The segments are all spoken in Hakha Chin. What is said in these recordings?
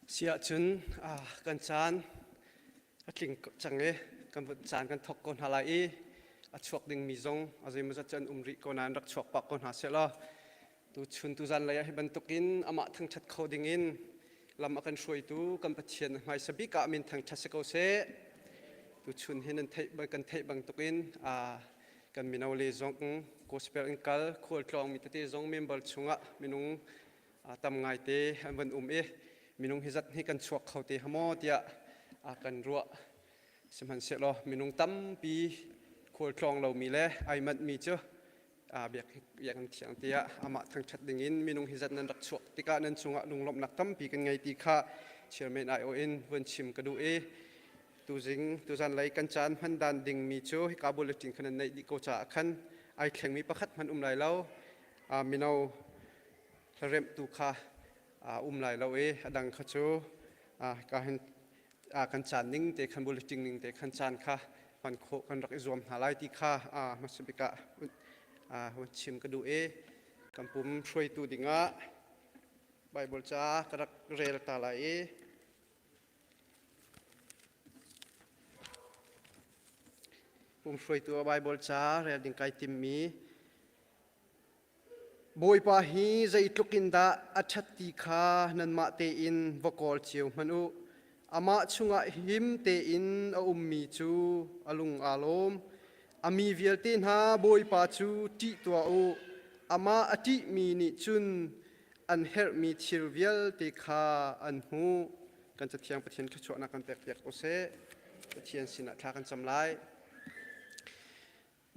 Si ahcun kan caan a tling cang i kan caan kan thawk ko hna lai i a chuak dingmi zong a zeimawzat cu an um rih ko nain rak chuak pah ko hna sehlaw tuchun tuzan lei ah hi bantukin amah thangṭhat kho dingin lam a kan hruaitu kan Pathian hmaisa bik ah min thangṭhat si ko seh. Tuchun hi nan theih kan theih bantukin kan mino le zong gospel in kal khualtlawngmi tete zong member chungah minung tam ngaite an van um i minung hi zat hi kan chuak kho te hamaw tiah kan ruah. Sihmanhsehlaw minung tampi khualtlawng lomi le ai manhmi cu biakinn thiang tiah amah thangṭhat dingin minung hi zat nan rak chuak tikah nan cungah lunglawmhnak tampi kan ngei ti kha chairman aiawh in vun chim ka duh i tuzing tuzan lei kan caan hman dan dingmi cu hika bulletin khan nan neih dih ko caah khan ai thlengmi pakhat hmanh um lai lo. Mino hlaremhtu kha um lai lo i a dang kha cu hika hin kan caan ning te khan bulletin ning te khan caan kha hman khawh kan rak i zuam hna lai ti kha hmasa bik ah hun chim ka duh i kan pum hruaitu dingah Bible ca ka rak rel ta lai i pum hruaitu ah Bible ca rel ding kai timmi Bawipa hi zeitluk in dah a ṭhat ti kha nanmah tein va kawl cio hmanh u. Amah chungah him tein a ummi cu a lung aa lawm. A mi vialte hna Bawipa cu ṭih tuah u. Amah a ṭihmi nih cun an herhmi thil vialte kha an hmuh. Kan Cathiang Pathian thluachuahnak kan pekpiak ko seh. Pathian sinah thla kan cam lai.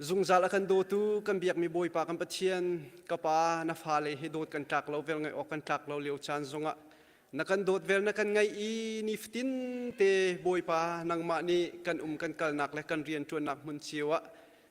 Zungzal a kan dawtu kan biakmi Bawipa kan Pathian, ka Pa, na fale hi dawt kan tlak lo, vel ngaih awk kan tlak lo lio caan zongah na kan dawt vel na kan ngaih i nifatin te Bawipa nangmah nih kan um kan kalnak le kan rianṭuannak hmun cio ah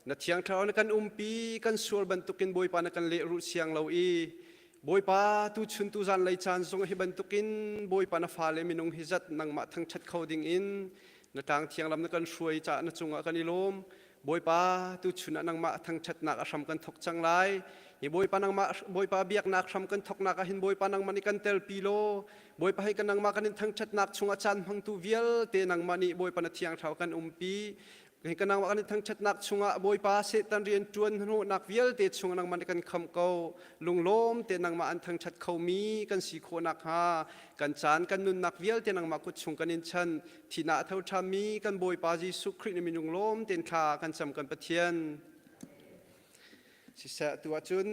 na Thiang Thlarau na kan umpi kan sual bantukin Bawipa na kan lehrulh siang lo i Bawipa tuchun tuzan lei caan zong hi bantukin Bawipa na fale minung hi zat nangmah thangṭhat kho dingin na tlang thiang lam na kan hruai caah na cungah kan i lawm. Bawipa, tuchun ah nangmah thangṭhatnak a hram kan thawk cang lai. Hi Bawipa nangmah Bawipa biaknak hram kan thawknak ah hin Bawipa nangmah nih kan telpi law, Bawipa hei kan nangmah kan in thangṭhatnak chungah caan hmangtu vialte nangmah nih Bawipa na thiang thlarau kan umpi. Hi kan nangmah kan in thangṭhatnak chungah Bawipa Satan rian ṭuan hnawhnak vialte chungah nangmah nih kan khamh ko. Lunglawm te nangmah an thangṭhat khomi kan si khawh nakhnga kan caan kan nunnak vialte nangmah kut chung kan in chan. Thihnak a tho ṭhanmi kan Bawipa Jesuh Khrih na minung lawm tein thla kan cam kan Pathian. Siseh tu ahcun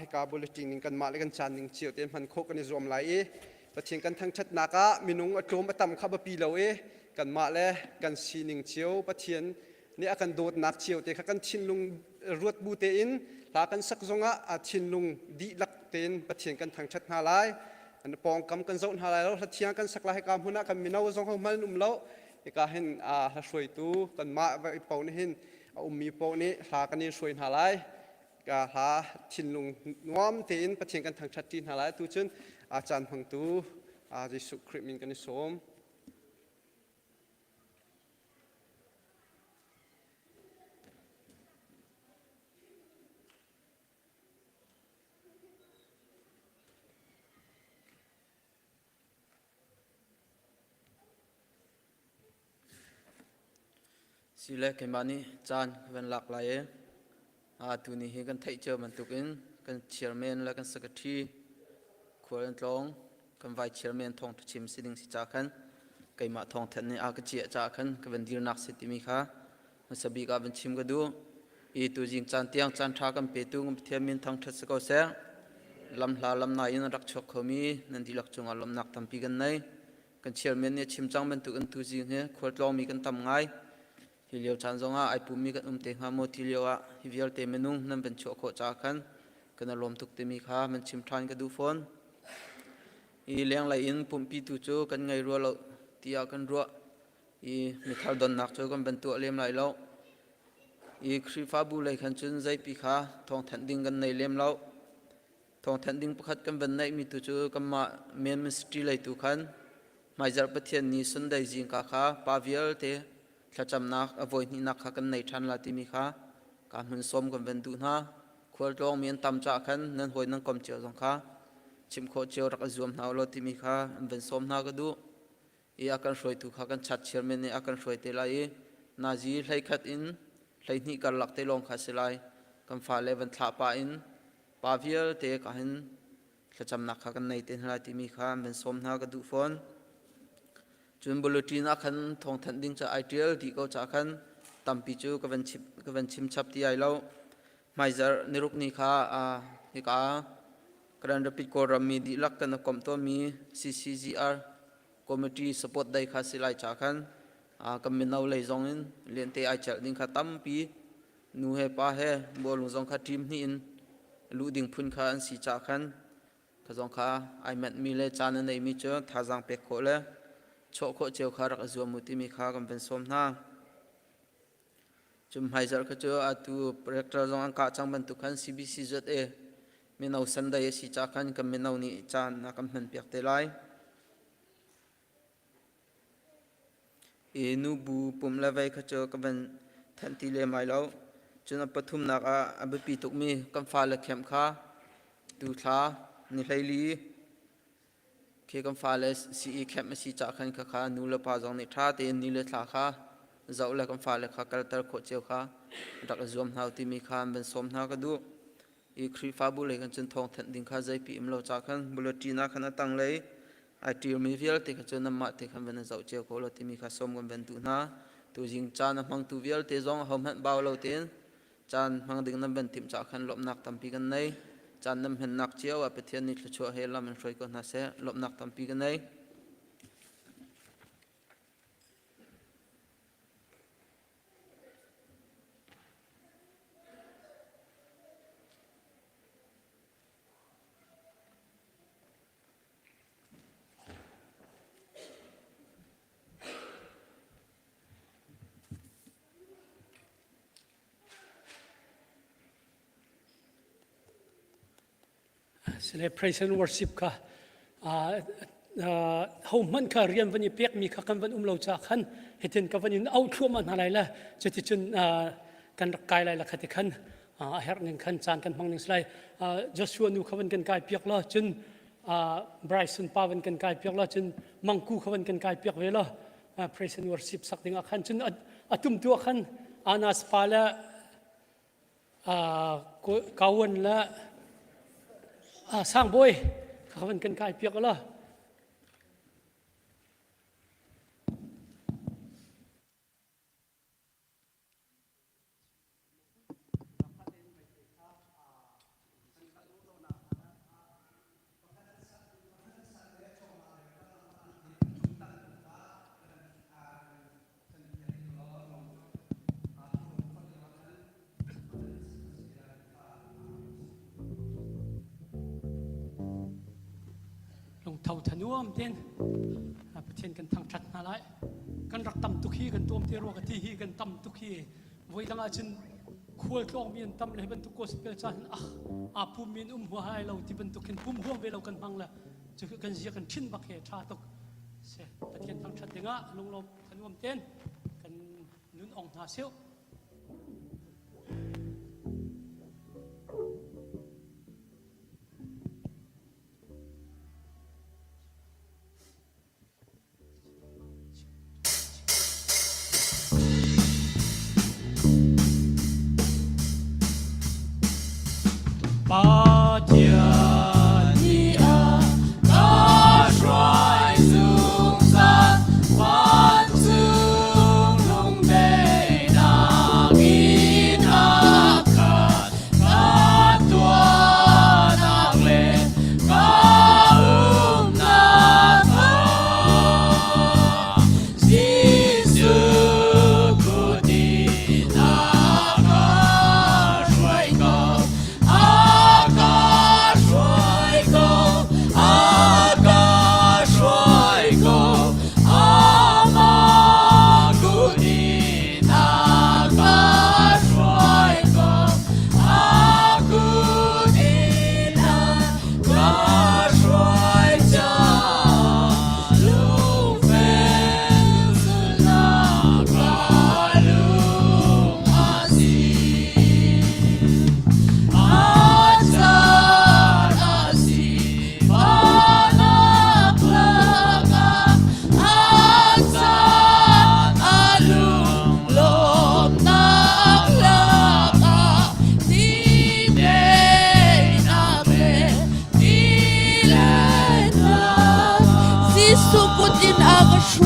hika bulletin ning kanmah le kan caan ning cio tein hman khawh kan i zuam lai i Pathian kan thangṭhatnak ah minung a tlawm a tam kha biapi lo i kanmah le kan sining cio Pathian nih a kan dawtnak cio te kha kan thinlung ruat bu tein hla kan sak zongah a thinlung dihlak tein Pathian kan thangṭhat hna lai. An pawngkam kan zoh hna lai lo, hla thiang kan sak lai hika hmun ah kan mino zong ho hmanh um lo. Hika hin hla hruaitu kanmah po nih hin a ummi po nih hla kan in hruai hna lai. Ka hla thinlung nuam tein Pathian kan thangṭhat ṭi hna lai. Tu cun caan hmangtu Jesuh Khrih min kan i sawm. Sile keimah nih caan ka van lak lai i tuni hi kan theih cio bantukin kan chairman le kan secretary khual an tlawng. Kan vai chairman thawngṭha chim si ding si ca khan keimah thawngthen nih a ka ciah caah khan ka van dirnak si timi kha hmasa bik ah van chim ka duh. I tuzing caan tiang caan ṭha kan petu kan Pathian min thangṭhat si ko seh. Lamhla lamnai in rak chuak khomi nan dihlak cungah lawmhnak tampi kan nei. Kan chairman nih a chim cang bantuk in tuzing hi khualtlawngmi kan tam ngai. Hi lio caan zongah ai pummi kan um te hnga maw ti lio ah hi vialte minung nan van chuah khawh caah khan kan i lawm tuk timi kha man chim ṭhan ka duh fawn. I lenglei in pumhpi tu cu kan ngei rua lo tiah kan ruah i mithar donnak cu kan van tuah lem lai lo. I Khrihfabu lei khan cun zeipi kha thawngthanh ding kan nei lem lo. Thawngthanh ding pakhat kan van neihmi tu cu kanmah main ministry lei tu khan hmaizarh Pathian ni Sunday zingka kha pa vialte thlacamnak a voi hnihnak kha kan nei ṭhan la timi kha ka hmun sawm kan van duh hna. Khualtlawng mi an tam caah khan nan hawi nan kom cio zong kha chim khawh cio rak i zuam hna u law timi kha an van sawm hna ka duh. I a kan hruaitu kha kan chat chairman nih a kan hruai te lai i nazi 11 in 12 karlak te lawng kha si lai. Kan fale van thlah pah in pa vialte ka hin thlacamnak kha kan nei te hna lai timi kha an van sawm hna ka duh fawn. Cun bulletin ah khan thawngthanh ding ca ai ṭial dih ko ca khan tampi cu ka van chim, ka van chim chap ti ai lo. Hmaizarh niruk ni kha hika Grand Rapid Kawlram mi dihlak kan i komh tawnmi CCGR Committee Support Day kha si lai ca khan kan mino lei zong in lente ai celh ding kha tampi nu he pa he bawlung zong kha team hnih in luh ding phun kha an si ca khan kha zong kha ai manhmi le caan a neimi cu thazaang pek khawh le chawh khawh cio kha rak i zuam u timi kha kan van sawm hna. Cun hmaizarh kha cu atu rector zong an kah cang bantuk khan CBC ZA mino Sunday a si ca khan kan mino nih caan a kan hman piak te lai. I nubu pum le vei kha cu ka van thanh ti lem lai lo. Cun a pathumnak ah a biapi tukmi kan fale camp kha tu thla ni 14 khi kan fale CE camp a si cah khan khakha nu le pa zong nih ṭha tein ni le thla kha zoh le kan fale kha kalter khawh cio kha rak i zuam hna timi kha an van sawm hna ka duh. I Khrihfabu lei kan cun thawng thanh ding kha zeipi um lo ca khan bulletin ah khan a tanglei ai ṭialmi vialte kha cu nanmah te khan van i zoh cio ko law timi kha sawm kan van duh hna. Tuzing caan a hmangtu vialte zong ahohmanh bau lo tein caan hmang ding nan van timh caah khan lawmhnak tampi kan nei. Caan nan hmannak cio ah Pathian nih thluachuah he lam in hruai ko hna seh. Lawmhnak tampi kan nei. Sile praise and worship kha ho hmanh kha rian van i pekmi kha kan van um lo ca khan hitin ka van in auh thluahmah hna lai le cuticun kan rak kai lai la khati khan a herh ning khan caan kan hmang ning si lai. Joshua nu kha van kan kai piak la cun Bryson pa van kan kai piak la cun Mangku kha van kan kai piak ve la praise and worship sak ding ah khan cun a tum tu ah khan Anas pa le Kawan le Sangbawi kha van kan kai piak la. Lungtho thanuam ten Pathian kan thangṭhat hna lai. Kan rak tam tuk hi kan tuam te rua ka ti hi kan tam tuk hi voi dang ah cun khual tlawng mi an tam le bantuk gospel ca hin ah aa pum mi an um hua hai lo ti bantuk hin pum huam ve lo kan hmang le cu kan zia kan ṭhin bak he ṭha tuk se Pathian thangṭhat dingah lunglawm thanuam ten kan nun ong hna sih. Pathian nih a ka hruai zungzal vancung lungdaihnak.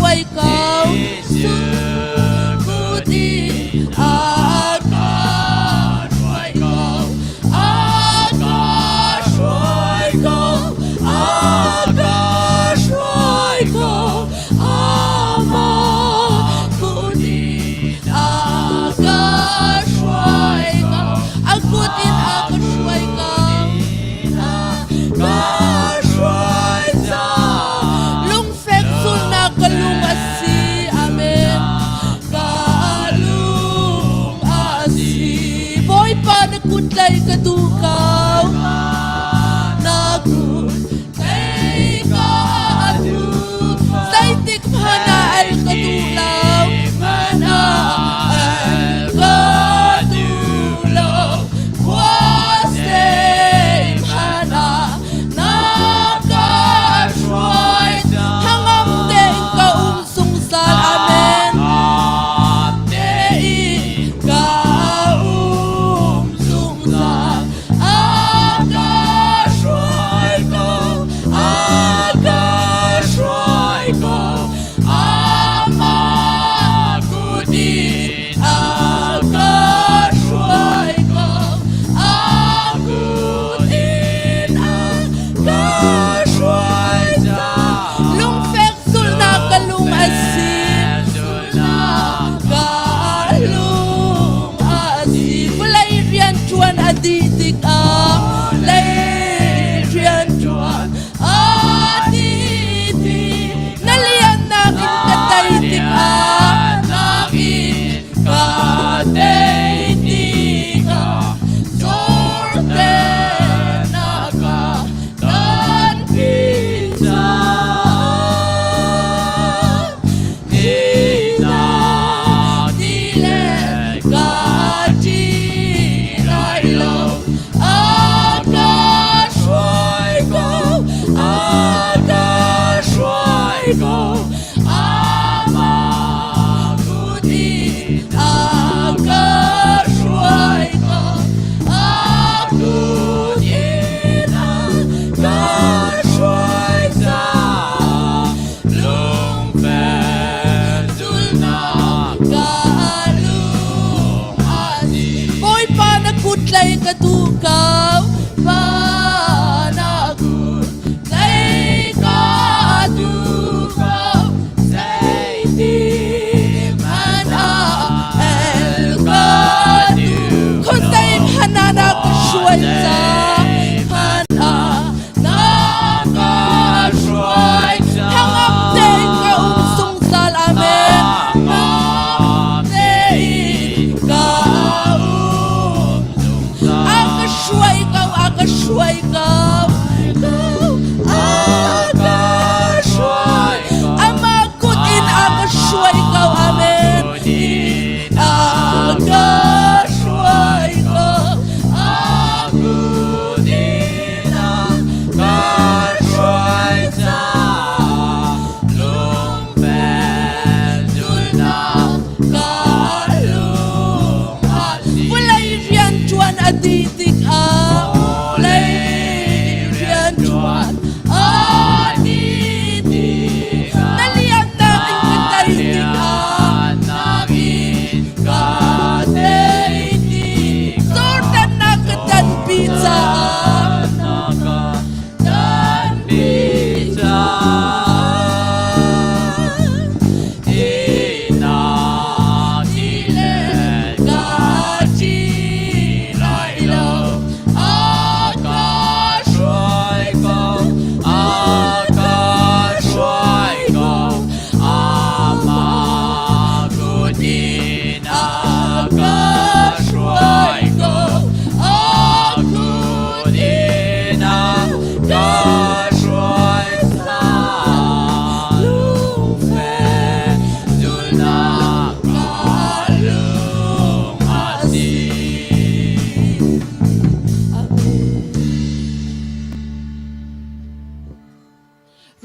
hruai ko. Jesuh kut in a ka hruai ko. A ka hruai ko. A ka hruai ko. Amah kut in a ka hruai ko. A kut in a ka hruai ko. Ka hruai cang. Lungfek zulhnak ka lung a si. Amen. Ka lung a si. Bawipa na kut tlai ka duh ko. Na kut tlai ka duh. Zeitik hmanh ah al ka duh lo. Hmanh ah al ka duh lo. Thangam tein ka um zungzal. Amen. Tein ka um zungzal. A ka hruai ko, a ka hruai ko. Amah kut in a ka hruai ko. A kut in a ka hruai cang. Lungfek zulhnak ka lung a si. Zulhnak ka lung a si. Vawlei rianṭuan a dih tikah lei rianṭuan a dih tik na liannak in ka tei tikah nak in ka tei tikah Jordan ka kan pi cang Tina ti le ka ṭi lai lo a ka hruai ko a ka hruai ko Amah kut in a ka hruai ko a kut in a ka hruai cang lungfel zulhnak ka lung a si Bawipa na kut tlai ka duh ko pa na kut tlai ka duh ko zeitik hmanh ah el ka duh khuazei hmanh ah na ka hruai cang hmanh ah na ka hruai thangam tein ka um zungzal amen Thangam tein ka um a ka hruai ko a ka hruai ko a ka hruai amah kut in a ka hruai ko amen a ka hruai ko a kut in a ka hruai caah lungfel zulhnak ka lung a vawlei rianṭuan a dih tikah vawlei rianṭuan a dih tikah na liannak in ka tei tikah nak in ka tei tik Jordan na ka tanpi caah na ka tanpi caah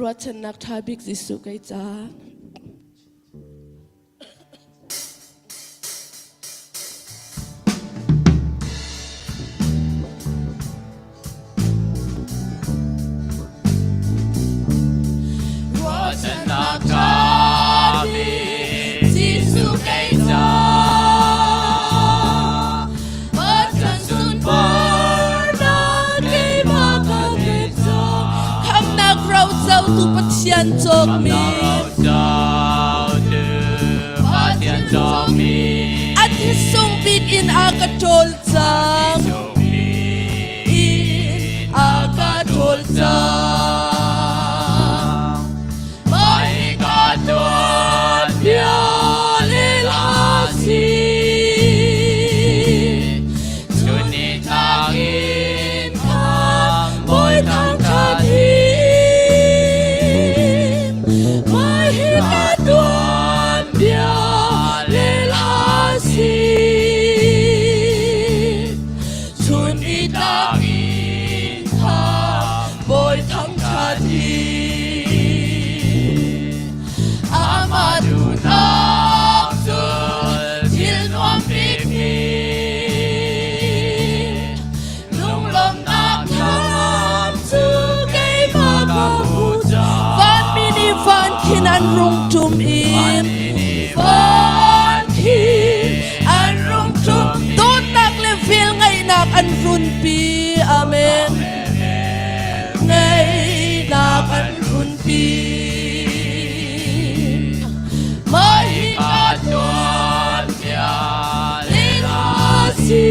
Ruahchannak ṭha bik Jesuh kei ca. Ruahchannak ṭha. Pathian cawkmi. A thisung bik in a ka ṭawl cang. In a ka ṭawl cang. Mai ka tuan bia le la si. Chun in Bawi thangṭhat hi Mai hi ka tuan bia le hla si. Chun i tlak in Bawi thangṭhat hi Amah duhnak cu thil nuam bikmi lunglawmhnak thlam cu keimah ka hmu Vanmi nih van khin an rung ṭum i van khin an rung ṭum dawtnak le velngeihnak an runpi. Amen. Ngeihnak an runpi. Mah hi ka tuan si.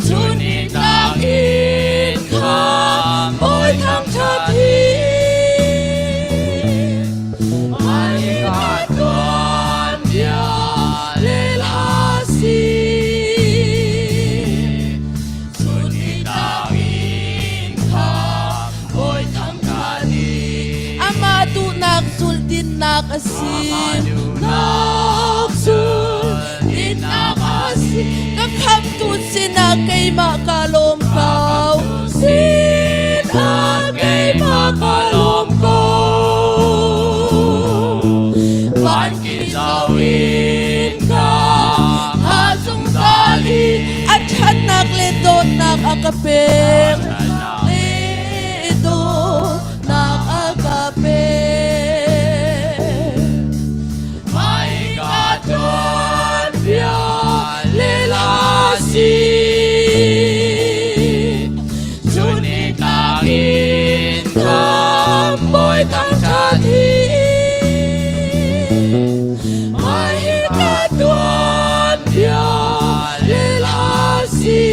Chun i tlak in khan bawi thangṭhat hi. Mah hi ka tuan bia le hla si. Chun i tlak in khan bawi thangṭhat hi. Amah duhnak zulh dinnak a si. Nak zulh dinnak a si. Ka khamtu sinah keimah ka lawm ko. Sinah keimah ka lawm ko. Van ki zau in ka ha zungzal i a ṭhatnak le dawtnak a ka pek. Le dawtnak a ka pek. Mai ka tuan bia le la si. Chun i tlak in tham bawi thangṭhat hi. Mai hi ka tuan bia le la si.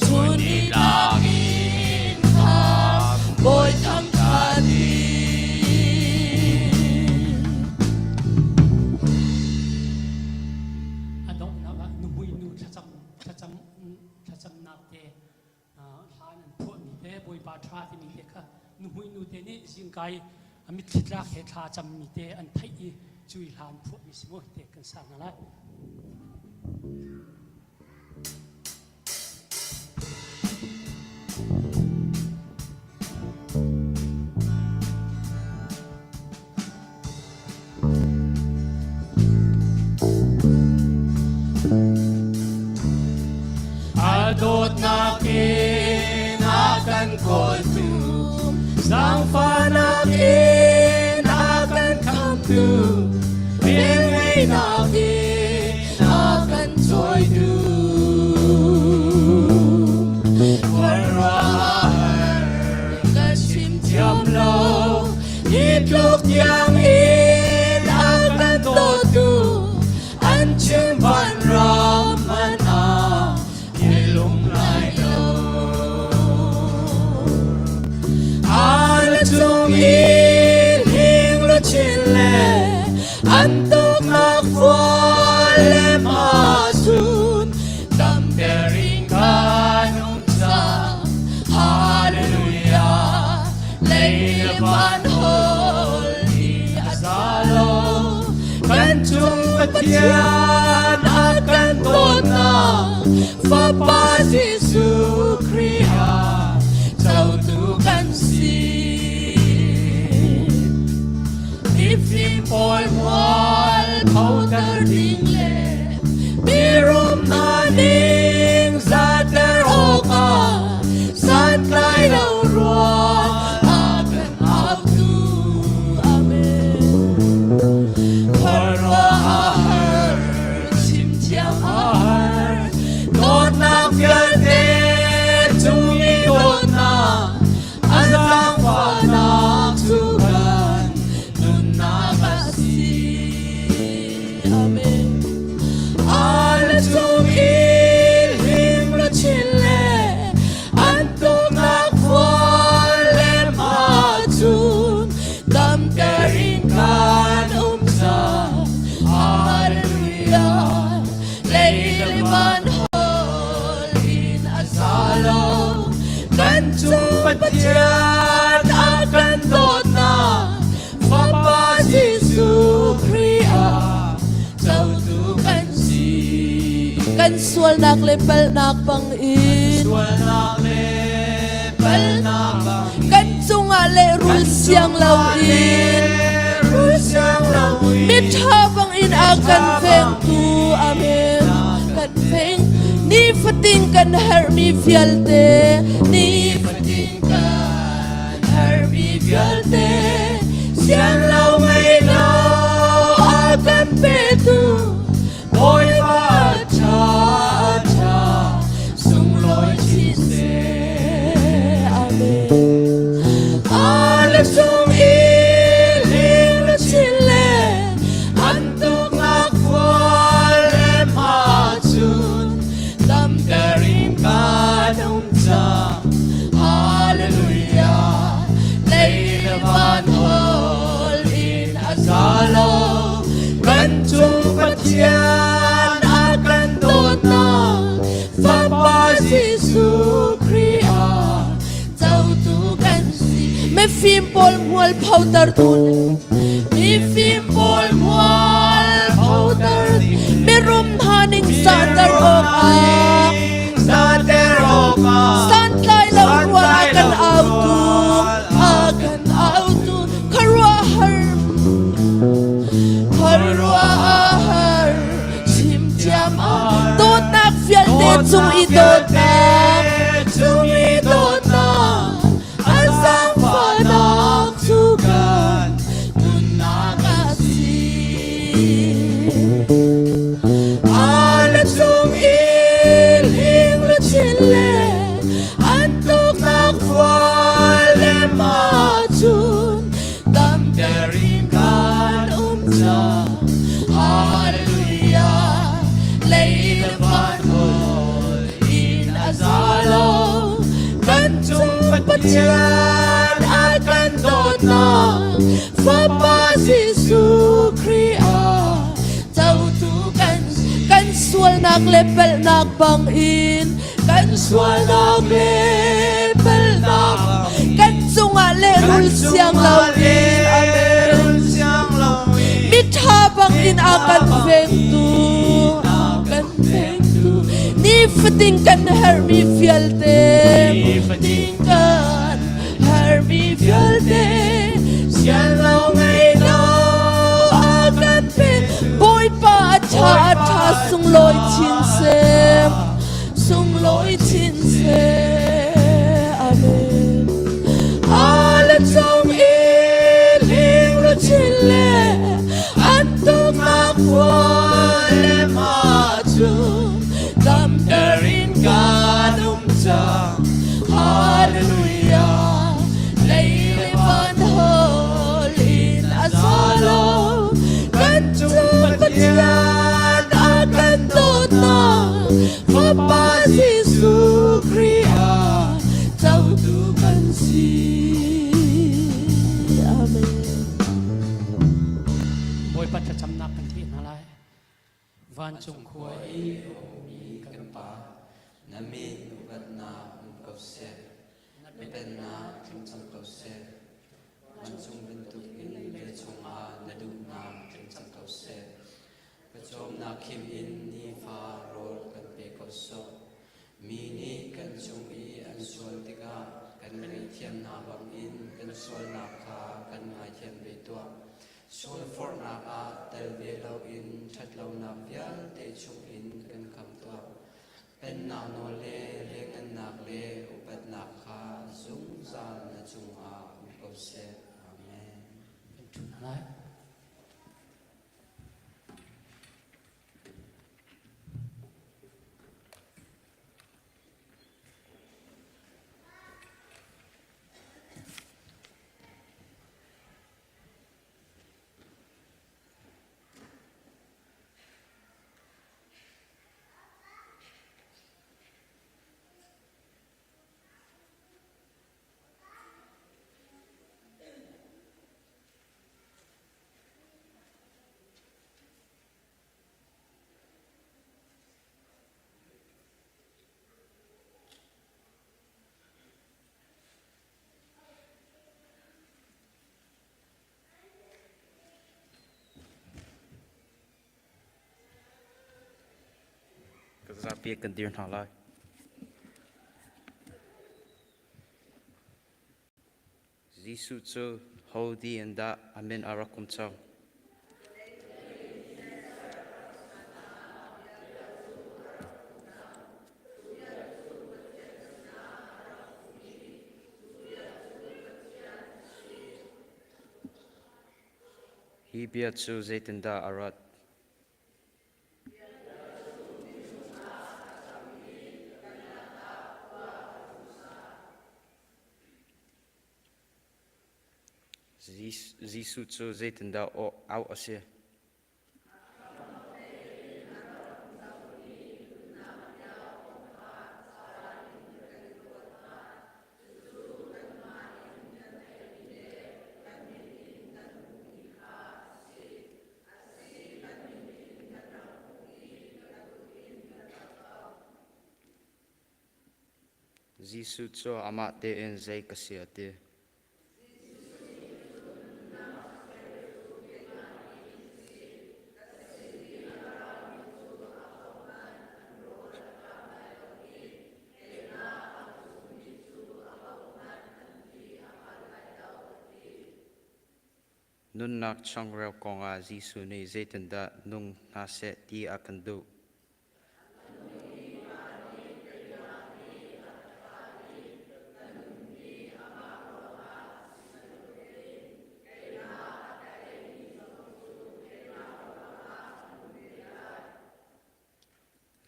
Chun i tlak in tham bawi thangṭhat hi. A donghnak ah nuhmui nu thlacam thlacam thlacamnak te hla nan phuahmi te Bawipa ṭha timi te kha nuhmui nu te nih zingkai a mitthli tlak he thla cammi te an theih i cui hla an phuahmi si mu te kan sa hna lai. A dawtnak in a kan kawltu, zaangfahnak in a kan khamtu, velngeihnak in a kan cawitu. Khuaruahhar Ka chim thiam lo, hi tluk tiang in a kan dawtu, an chim vanram man ah i lung lai lo. An cung i hling luchin le an tuknak fual le masun damter in kan um cang. Hallelujah, lei le van hol i a za lo. Kan cung Pathian a kan dawtnak Fapa Jesuh Khrih ah cotu kan si. Mifim pawl mual photer ding le mirum hna ning zater awkah santlai lo ruang a kan autu. Amen. Khuaruahhar chim thiam a har Dawtnak vialte cung i dawtnak. Pathian a kan dawtnak Fapa Jesuh Khrih ah cotu kan si. Kan sualnak le palhnak bangin Sualnak le palhnak bang kan cungah lehrul siang loin rul siang loin miṭha bangin a kan vengtu amen kan veng nifatin kan herhmi vialte nifatin kan herhmi vialte siang lo ngei lo a kan petu Bawipa ṭha ṭha sunglawi chin seh. Amen. Ale chung i ling le chin le An tuknak khual le hma cun damter in kan um cang. Hallelujah. Lei le van hol in a za lo. Kan cung Pathian a kan dawtnak Fapa Jesuh Khrih ah Cotu kan si. Mifim pawl mual photer tu Mifim pawl mual photer Mirum hna ning sahter awkah Sahter awkah Santlai lo ruang a kan autu a kan autu khuaruahhar khuaruahhar chim thiam a dawtnak vialte cung i dawtnak cung i dawtnak an zaangfahnak cu kan nunnak a si. Ala cung i ling le chin le an tuknak khual le ma cun damter in kan um cang. Hallelujah lei le van hol in a za lo Kan cung Pathian a kan dawtnak Fapa Jesuh Khrih ah cotu kan kan sualnak le palhnak bangin kan sualnak le palhnak kan cungah lehrul siang loin amen siang loin miṭha bangin a kan vengtu a kan vengtu nifatin kan herhmi vialte Nifatin kan herhmi vialte sian lo ngei lo a kan pe Bawipa a ṭha a ṭha sunglawi chin seh sunglawi chin seh amen Ale chung i ling le chin le an tuknak khual le ma cu damter in kan um cang. Hallelujah lei le van hol in a za lo Kan cung Pathian a kan dawtnak Fapa Jesuh Khrih ah cotu kan si. Amen. Bawipa thlacamnak kan thih hna lai. Vancung khua i a ummi kan Kan Pa, na min upatnak um ko seh. Na pennak tling cang ko seh. Vancung bantuk in lei chungah na duhnak tling cang ko seh. Pawcawmnak khim in nifa rawl kan pe ko sawh. Mi nih kan cung i an sual tikah kan ngaihthiam hna bangin kan sualnak kha kan ngaithiam ve tuah. Sualforhnak ah tel ve loin ṭhatlonak vialte chungin kan kham tuah. Pennak nawl le lianngannak le upatnak kha zungzal na cungah um ko seh. Amen. Kan ṭhu hna lai. zapi kan dir hna lai. Jesuh cu ho di in dah a min a rak um cang? Hi bia cu zeitindah a rat? Jesuh cu zeitindah auh a si? Jesuh cu amah tein zei ka si a ti. Nunnak changreu kongah Jesuh nih zeitindah nung hna seh ti a kan duh?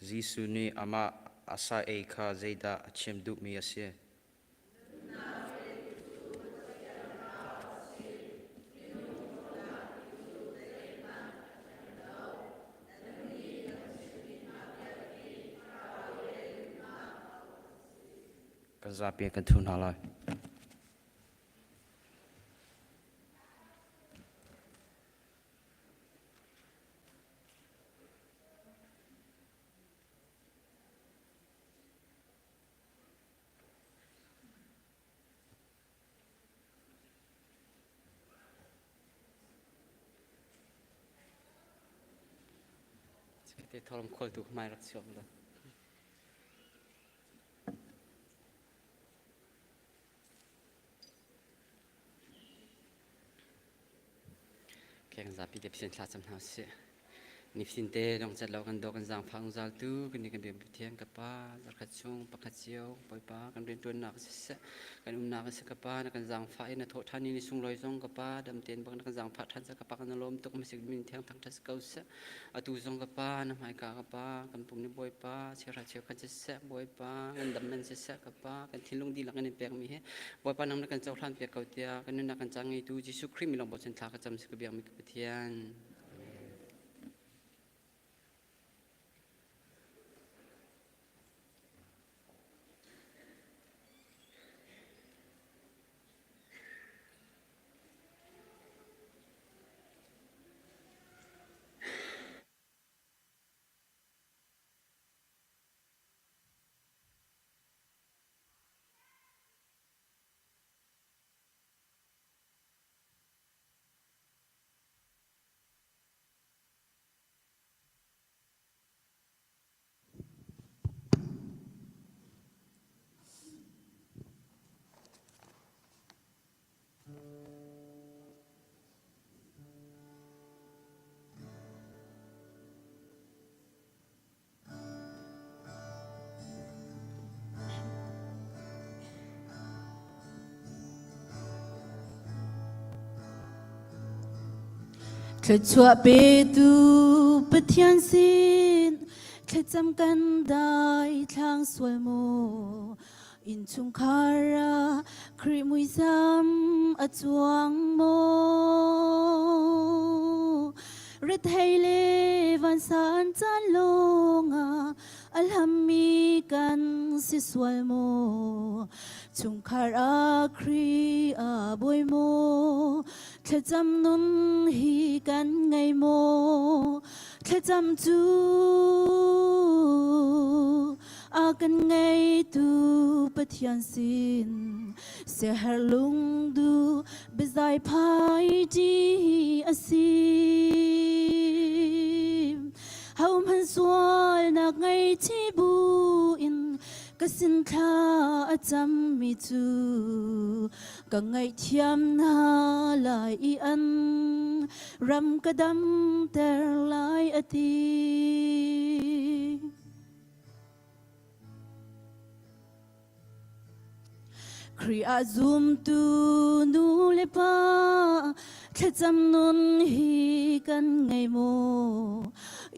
Jesuh nih amah a sa ei kha zeidah a chim duhmi a si? Kan zapi kan thu hna lai. Te tholam kholtu hmai rak chuak lo. Keng zapi te pisen thla cam hna usih. Nifin te dong chat lo kan do kan zaangfah zungzal tu kan ni kan biak Pathian ka pa zarkhat chung pakhat cio Bawipa kan riantuannak siseh kan umnak si ka pa na kan zaangfah i na thawh ṭhan ni sunglawi zong ka pa dam tein bak na kan zaangfah ṭhan sa ka pa kan lawm tuk masik min thiang thang ṭhat ko seh atu zong ka pa na hmaika ka pa kan pum ni Bawipa cheuhra cheukhat siseh Bawipa ngandam man siseh ka pa kan thinlung dihlak in pek mi hi Bawipa nang na kan cohlan piak ko tiah kan nunnak kan cang ngeitu Jesuh Khrih mi lawng bochan thla ka cam si ka biak mi ka Pathian. Thluachuah petu Pathian sin thlacam kan dai thlang sual maw innchungkhar ah Khrih muisam a cuang maw Rethei le vansan caan lawngah a hlammi kan si sual maw chungkhar ah Khrih a bawi maw thlacam nun hi kan ngei maw thlacam cu a kan ngeitu Pathian sin siaherh lungduh biazai phai ṭi a si. Hohmanh sualnak ngei chi buin ka sin thla a cammi cu ka ngaihthiam hna lai i an ram ka damter lai a ti. Khrih ah zumtu nu le pa thlacam nun hi kan ngei maw?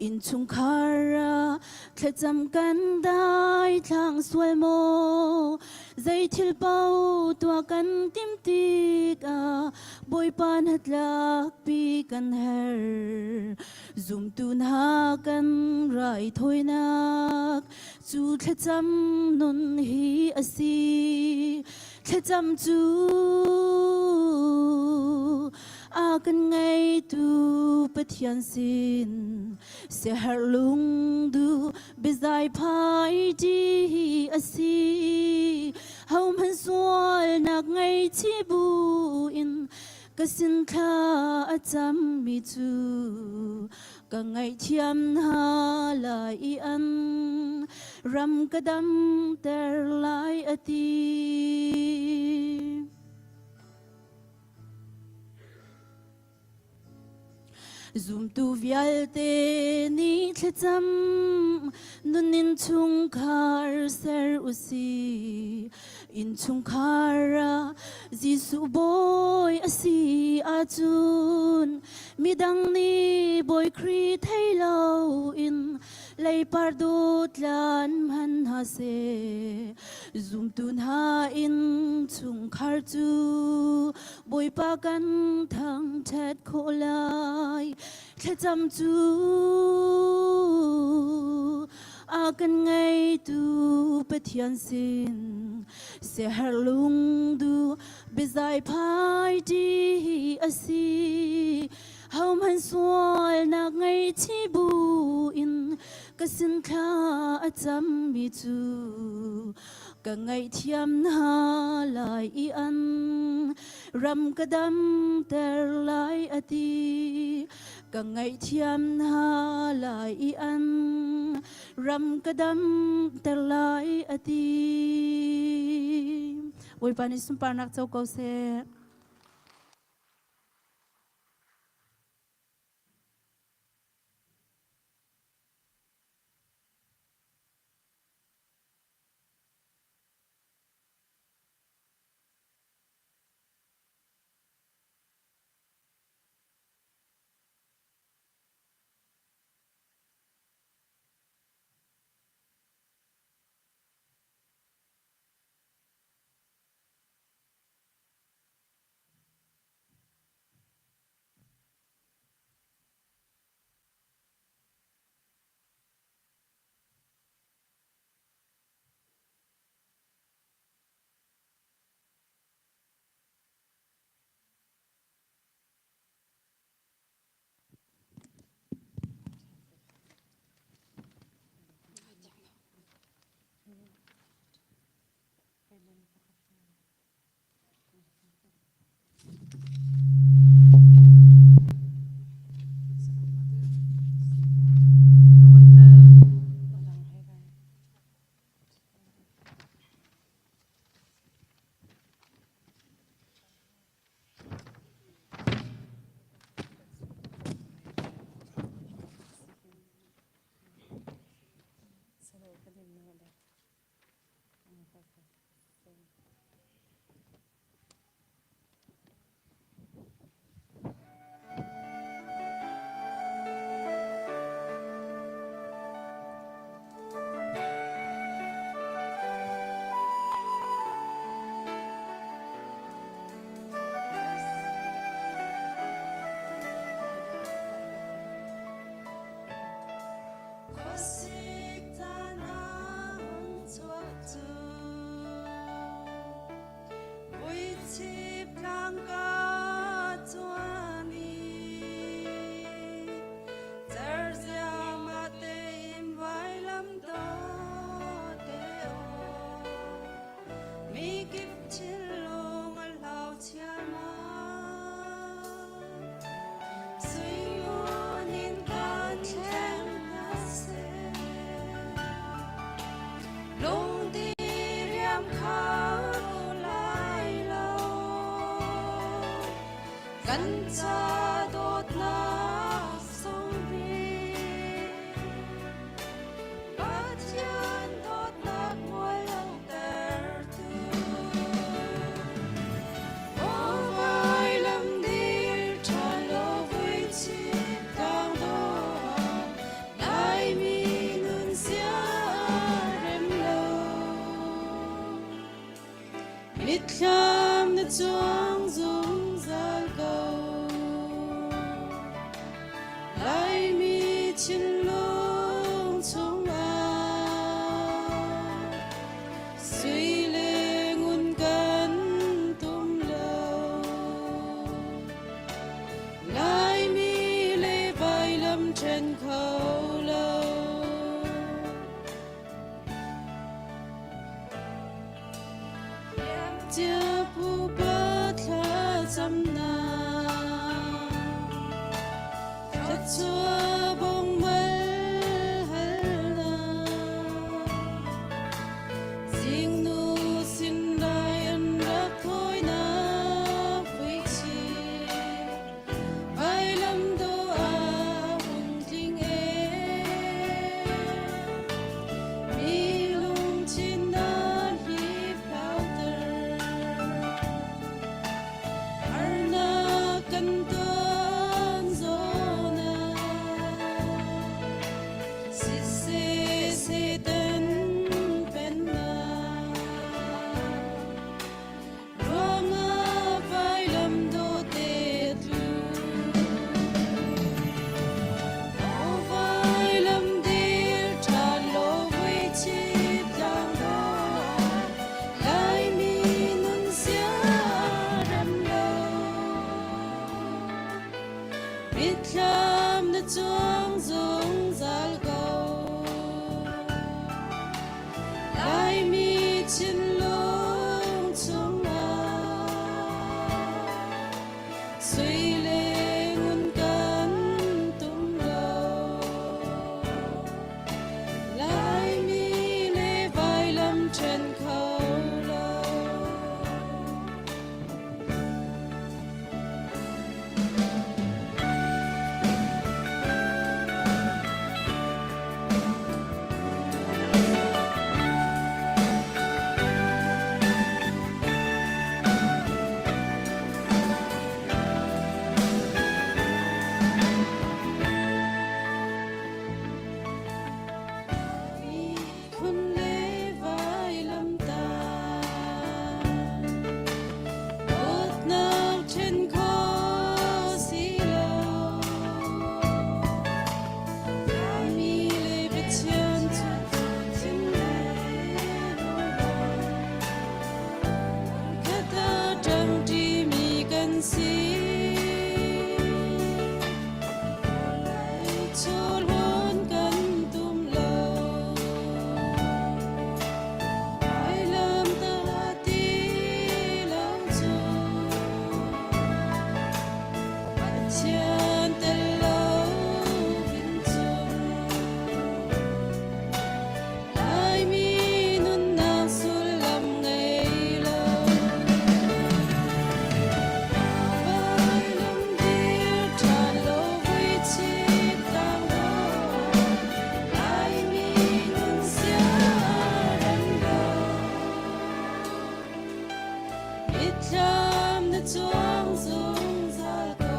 Innchungkhar ah thlacam kan dai thlang sual maw? Zei thil paoh tuah kan tim tikah Bawipa hnatlakpi kan herh. Zumtu hna kan raithawinak cu thlacam nun hi a si. Thlacam cu a kan ngeitu Pathian sin siaherh lungduh biazai phai ṭi hi a si. Hohmanh sualnak ngei buin ka sin thla a cammi cu ka ngaihthiam hna lai i an ram ka damter lai a ti. Zumtu vialte nih thlacam nun in chungkhar ser u si. Innchungkhar ah Jesuh bawi a si ahcun midang nih Bawi Khrih thei loin leipar dawtlan hman hna seh. Zumtu hna innchungkhar cu Bawipa kan thangṭhat khawh lai. Thlacam cu a kan ngeitu Pathian sin siaherh lungduh biazai phai ṭi a si. Hohmanh sualnak ngei buin ka sin thla a cammi cu ka ngaihthiam hna lai i an ram ka damter lai a ti. Ka ngaihthiam hna lai i an ram ka damter lai a ti. Bawipa nih sunparnak co ko seh. Kan ca dawtnak songbik Pathian dawtnak mual langhtertu Aw vailam dir ṭhan law vui chit tlang dawh Laimi nun sia rem lo Mitthlam na cuang zungzal ko. Laimi thinlung chungah sui le ngun kan tum lo. Laimi le vailam ṭhen kho lo. Cia pupa thlacamnak thluachuah bong mal halnak zingnu sin lai an rak thawinak vuichih vailam dawh ah hung tling ee Mi lungthin na hliphauter. Harnak kan ton zawn ah siseh Satan pennak ruangah vailam dawte tlu. Aw vailam dir ṭhan law vui chit tlang dawh Laimi nun sia rem lo. Mitthlam na cuang zungzal ko. Laimi thinlung chungah sui le ngun kan tum lo. Laimi le vailam ṭhen kho lo. Miphun le vailamtah Dawtnak ṭhen khawh si lo. Laimi le Pathian cu thim le lungrual. Hmunkhat ah ṭangṭimi kan si. Chawlhawn kan tum lo. Vailam tah ti lo cu Pathian tel lo in cun Laimi nunnak sullam ngei lo. Vailam dir ṭhan law vui chit tlang law Laimi nun sia rem lo. Mitthlam na cuang zungzal ko.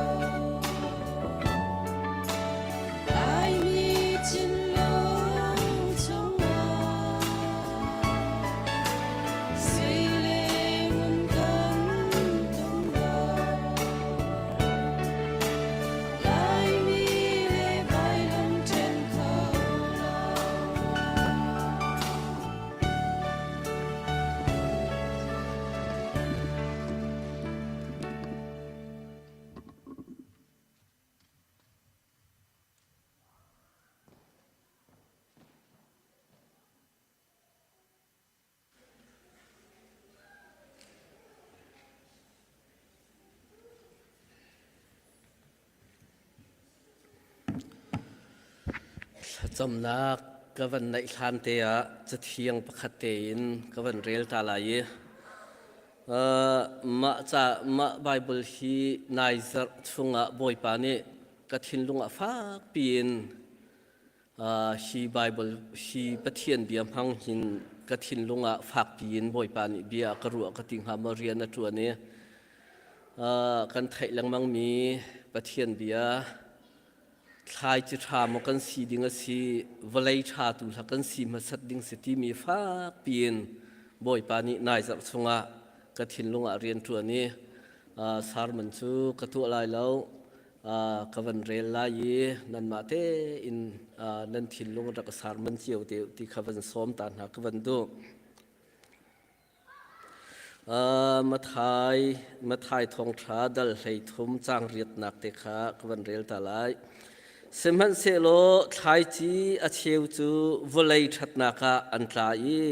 Laimi thinlung chungah sui le ngun kan tum lo. Laimi le vailam ṭhen kho lo. Thlacamnak ka van neih hlan te ah cathiang pakhat tein ka van rel ta lai i. Mah ca mah Bible hi nai zarh chungah Bawipa nih ka thinlung ah fakpi in hi Bible hi Pathian bia hmang hin ka thinlung ah fakpi in Bawipa nih bia ka ruah ka ti hnga maw rian a ṭuan i kan theih lengmangmi Pathian bia thlaici ṭha maw kan si ding a si vawlei ṭha tu hla kan si hmasat ding si timi fakpi in Bawipa nih nai zarh chungah ka thinlung ah rian ṭuan i sermon cu ka tuah lai lo ka van rel lai i nanmah tein nan thinlung rak sermon cio te ti kha van sawm ta hna ka van duh. Mathai, Mathai thawngṭha dal 13 caang riatnak te kha ka van rel ta lai. Sihmanhsehlaw thlaici a cheu cu vawlei ṭhatnak ah an tla i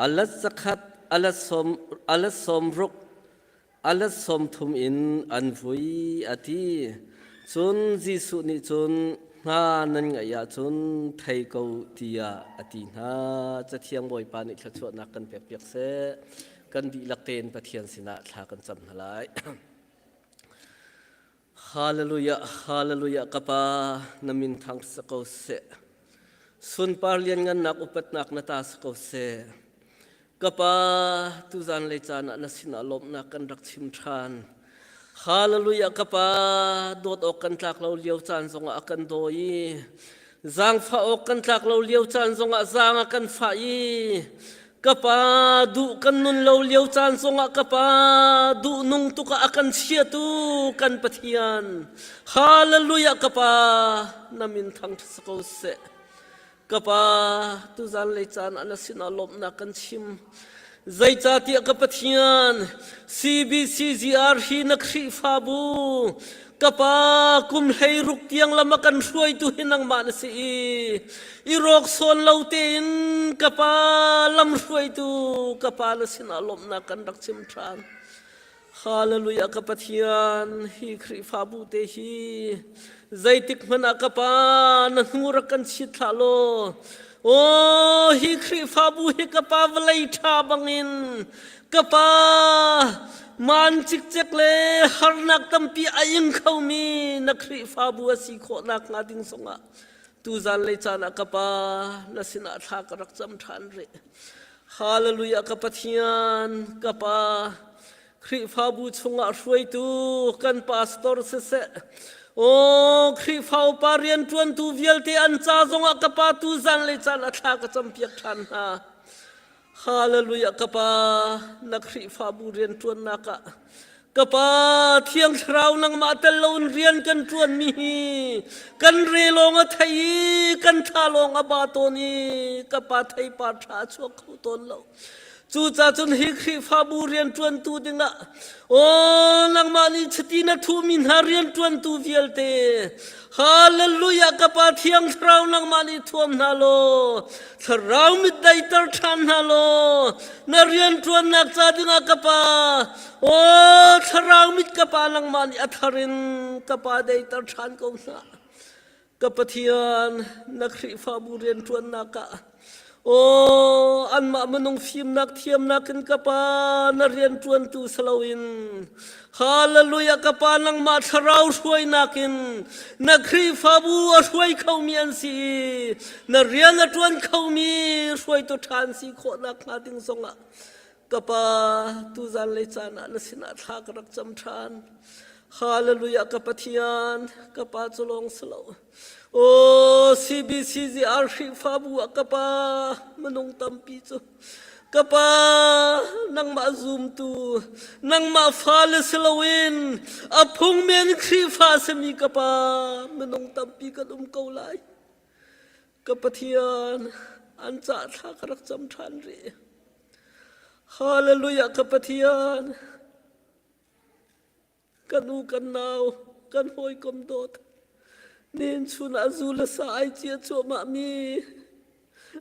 a let zakhat, a let sawm, a let sawm ruk, a let 30 in an vui a ti. Cun Jesuh nih cun hna nan ngaih ahcun thei ko tiah a ti hna. Cathiang Bawipa nih thluachuahnak kan pekpiak seh. Kan dihlak tein Pathian sinah thla kan cam hna lai. Hallelujah, hallelujah, ka pa na min thang sa ko seh. Sunpar lianngannak upatnak na ta sa ko seh. Ka pa, tuzan lei caan ah na sinah lawmhnak kan rak chim ṭhan. Hallelujah, ka pa, dawt awk kan tlak lo lio caan zongah a kan daw i zaangfah awk kan tlak lo lio caan zongah zaang a kan fah i Ka pa duh kan nun lo lio caan zongah ka pa duh nung tuk ah a kan chiatu kan Pathian. Hallelujah ka pa na min thang sa ko seh. Ka pa tuzan lei caan ah na sinah lawmhnak kan chim. Zeicahtiah ka Pathian CBCGR hi na Khrihfabu Ka pa kum 16 tiang lam a kan hruaitu hi nangmah na si i i rawk sawn lo tein ka pa lam hruaitu ka pa na sinah lawmhnak kan rak chim ṭhan. Hallelujah ka Pathian hi Khrihfabu te hi zeitik hmanh ah ka pa na hnu rak kan chit hlah law Aw hi Khrihfabu hi ka pa vawlei ṭha bangin Ka pa, maan cikcek le harnak tampi a ing khomi na Khrihfabu a si khawh nakhnga ding zongah tuzan lei caan ah ka pa na sinah thla ka rak cam ṭhan rih. Hallelujah ka Pathian, ka pa, Khrihfabu chungah hruaitu kan pastor siseh, aw Khrihfa upa rianṭuantu vialte an ca zongah ka pa tuzan lei caan ah thla ka campiak ṭhan hna. Hallelujah ka pa na Khrihfabu rianṭuannak ah ka pa Thiang Thlarau nangmah tel loin rian kan ṭuanmi hi kan re lawng a thei i kan thla lawng a ba tawn i ka pa theipar ṭha a chuak kho tawn lo. Cucaah cun hi Khrihfabu rianṭuantu dingah aw nangmah nih chiti na thuhmi hna rianṭuantu vialte Hallelujah ka Pa Thiang Thlarau nangmah nih thuam hna law Thlarau mit daiter ṭhan hna law na rianṭuannak ca dingah ka Pa aw Thlarau mit ka Pa nangmah nih a thar in ka Pa daiter ṭhan ko hna. Ka Pathian, na Khrihfabu rianṭuannak ah aw anmah minung fimnak thiamnak in ka Pa na rianṭuantu si loin Hallelujah ka Pa nangmah thlarau hruainak in na Khrihfabu a hruai khomi an si i na rian a ṭuan khomi hruaitu ṭha an si khawh nakhnga ding zongah ka Pa tuzan lei caan ah na sinah thla ka rak cam ṭhan. Hallelujah ka Pathian ka Pa cu lawng si lo. Aw CBCZR Khrihfabu ah ka Pa minung tampi cu ka Pa nangmah zumtu nangmah fale si loin a phungmen Khrihfa simi ka Pa minung tampi kan um ko lai. Ka Pathian an cah thla ka rak cam ṭhan rih. Hallelujah ka Pathian Kan u kan nau, kan hawikom dawt, nihin chun ah zu le sa ai cia cuahmah mi,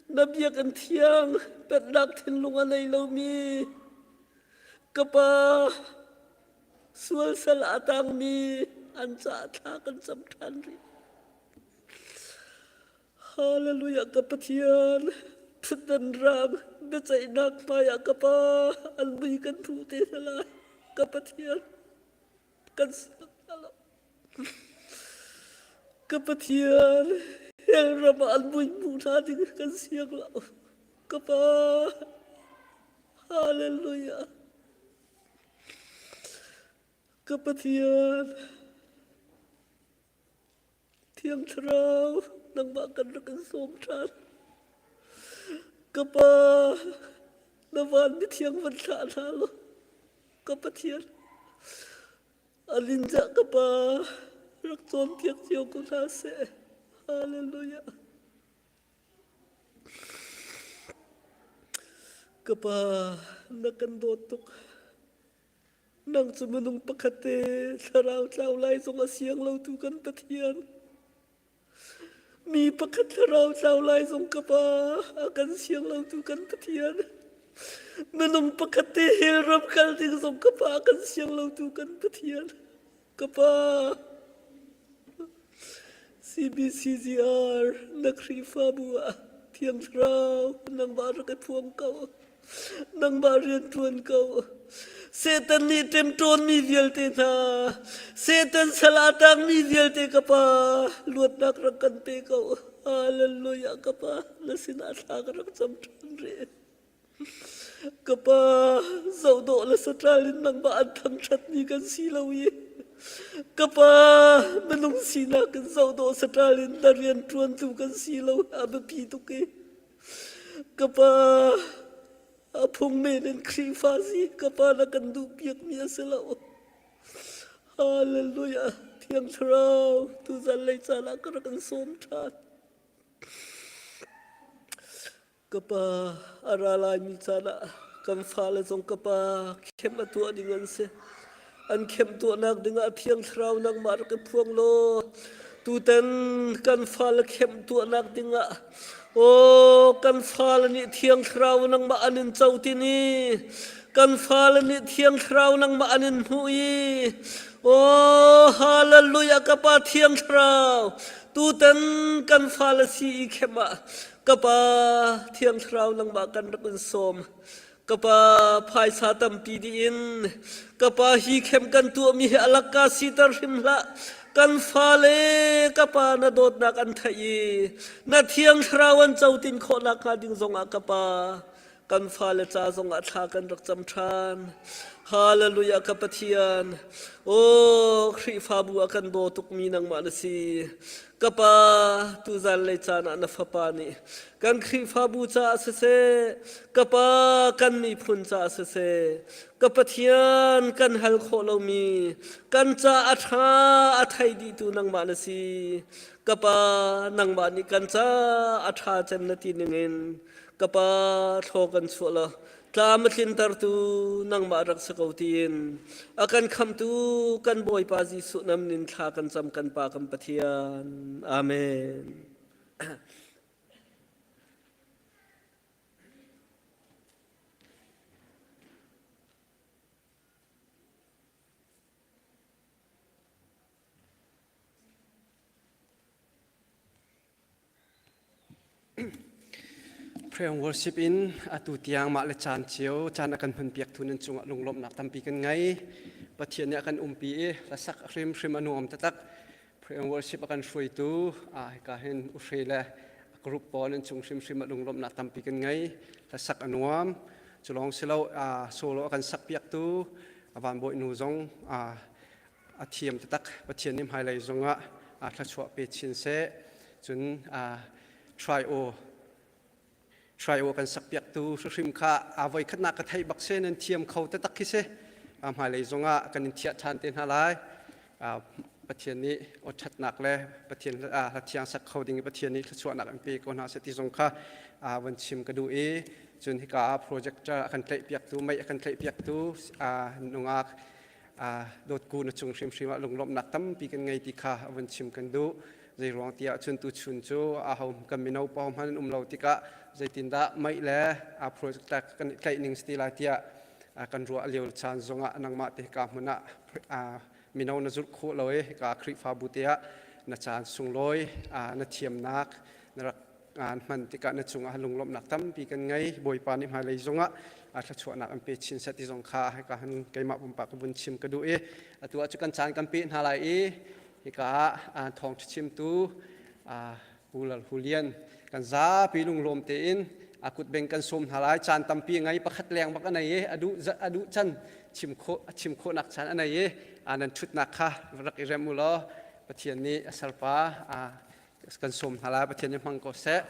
na biakinn thiang pennak thinlung a nei lomi, ka pa sual sal ah a tangmi an caah thla kan cam ṭhan rih. Hallelujah ka Pathian. Ṭhutdan raang biaceihnak hmaiah ka Pa an mui kan hmuh te hna lai. Ka Pathian, kan siang hna lo. Ka Pathian, hell ram ah an mui hmuh hna ding kan siang lo. Ka Pa, hallelujah. Ka Pathian, Thiang Thlarau, nangmah kan rak in sawm ṭhan. Ka Pa, na van mithiang van thlah hna law, ka Pathian, a linjah ka Pa, rak cawnpiak cio ko hna seh. Hallelujah. Ka Pa, na kan dawt tuk. Nang cu minung pakhat te thlarau tlau lai zong a siang lotu kan Pathian. Mi pakhat thlarau tlau lai zong ka Pa a kan siang lotu kan Pathian. Minung pakhat te hell ram kal ding zong ka Pa a kan siang lotu kan Pathian. Ka Pa CBCGR na Khrihfabu ah Thiang Thlarau nangmah rak i phuang ko. Nangmah rian ṭuan ko. Satan nih ṭemṭawnmi vialte hna, Satan sal ah tangmi vialte ka Pa, luatnak rak kan pe ko. Hallelujah ka Pa, na sinah thla ka rak cam ṭhan rih. Ka Pa, zohdawh le saṭal in nangmah an thangṭhatmi kan si lo i ka Pa, minung sinak in zohdawh saṭal in na rian ṭuantu kan si lo a biapi tuk i Ka pa, a phung men in Khrihfa si ka pa na kan duhpiakmi a si lo. Hallelujah! Thiang Thlarau, tuzan lei caan ah ka rak in sawm ṭhan. Ka pa, a ra laimi caan ah kan fale zong ka pa khem a tuah ding an si. An khem tuahnak dingah Thiang Thlarau nangmah rak i phuang law tutan kan fale khem tuahnak dingah aw kan fale nih Thiang Thlarau nangmah an in co tini kan fale nih Thiang Thlarau nangmah an in hmuh i aw hallelujah ka pa Thiang Thlarau tutan kan fale si i khem ah ka pa Thiang Thlarau nangmah kan rak in sawm Ka pa phaisa tampi dih in ka pa hi khem kan tuahmi hi alakka siter hrim hlah. Kan fale ka pa na dawtnak an theih i na thiang thlarau an cotin khawhnak hnga ding zongah ka pa kan fale ca zongah thla kan rak cam ṭhan. Hallelujah ka Pathian. Oh Khrihfabu a kan daw tukmi nangmah na si. Ka pa tuzan lei caan ah na fapa nih kan Khrihfabu caah siseh, ka Pa kan miphun caah siseh, ka Pathian kan hal khawh lomi kan ca a ṭha a thei dihtu nangmah na si. Ka Pa nangmah nih kan ca a ṭha cem na ti ningin ka Pa thlaw kan chuah law tlam a tlintertu nangmah rak si ko tiin a kan khamtu kan Bawipa Jesuh nam nin thla kan cam kan Pa kan Pathian. Amen. Prayer and worship in atu tiang mah le caan cio caan a kan hman piak tu nan cungah lunglawmhnak tampi kan ngei. Pathian nih a kan umpi i hlasak hrimhrim a nuam taktak. Prayer and worship a kan hruaitu hika hin uhre le group pawl an cung hrimhrim ah lunglawmhnak tampi kan ngei. Hlasak a nuam. Cu lawng si lo solo a kan sak piaktu van bawi nu zong a thiam taktak. Pathian nih hmailei zongah thluachuah pe chin seh. Cun try-o Try-o kan sakpiaktu hrimhrim kha aa voi khatnak ka theih bak se nan thiam kho taktak khi si. Hmailei zongah kan in thiah ṭhan te hna lai. Pathian nih aw ṭhatnak le Pathian hla thiang sak kho ding i Pathian nih thluachuahnak an pe ko hna seh ti zong kha van chim ka duh i cun hika ah projector a kan tlaihpiaktu mei a kan tlaihpiaktu nungak dawtku na cung hrimhrim ah lunglawmhnak tampi kan ngei ti kha van chim kan duh zei ruang ti ahcun tuchun cu aho kan mino pa hmanh an um lo tikah zeitindah mei le a project kan i tlaih ning si lai tiah kan ruah lio caan zongah nangmah te ka hmun ah mino na zulh khawh lo i ka Khrihfabu te ah na caan sunglawi na thiamnak na rak. An hman tikah na cungah lunglawmhnak tampi kan ngei. Bawipa nih hmailei zongah thluachuahnak an pe chin seh ti zong kha hika han keimah pumpak ka vun chim ka duh i atu ah cu kan caan kan pe hna lai i hika ah thawng chimtu Pu Lal Hu Lian kan zapi lunglawm tein a kutbeng kan sawm hna lai. Caan tampi ngei pakhat leng bak a nei i a duh a duh can chim khawh a chim khawhnak caan a nei i nan ṭhutnak kha rak i rem u law Pathian nih a salpa kan sawm hna lai. Pathian nih hmang ko seh.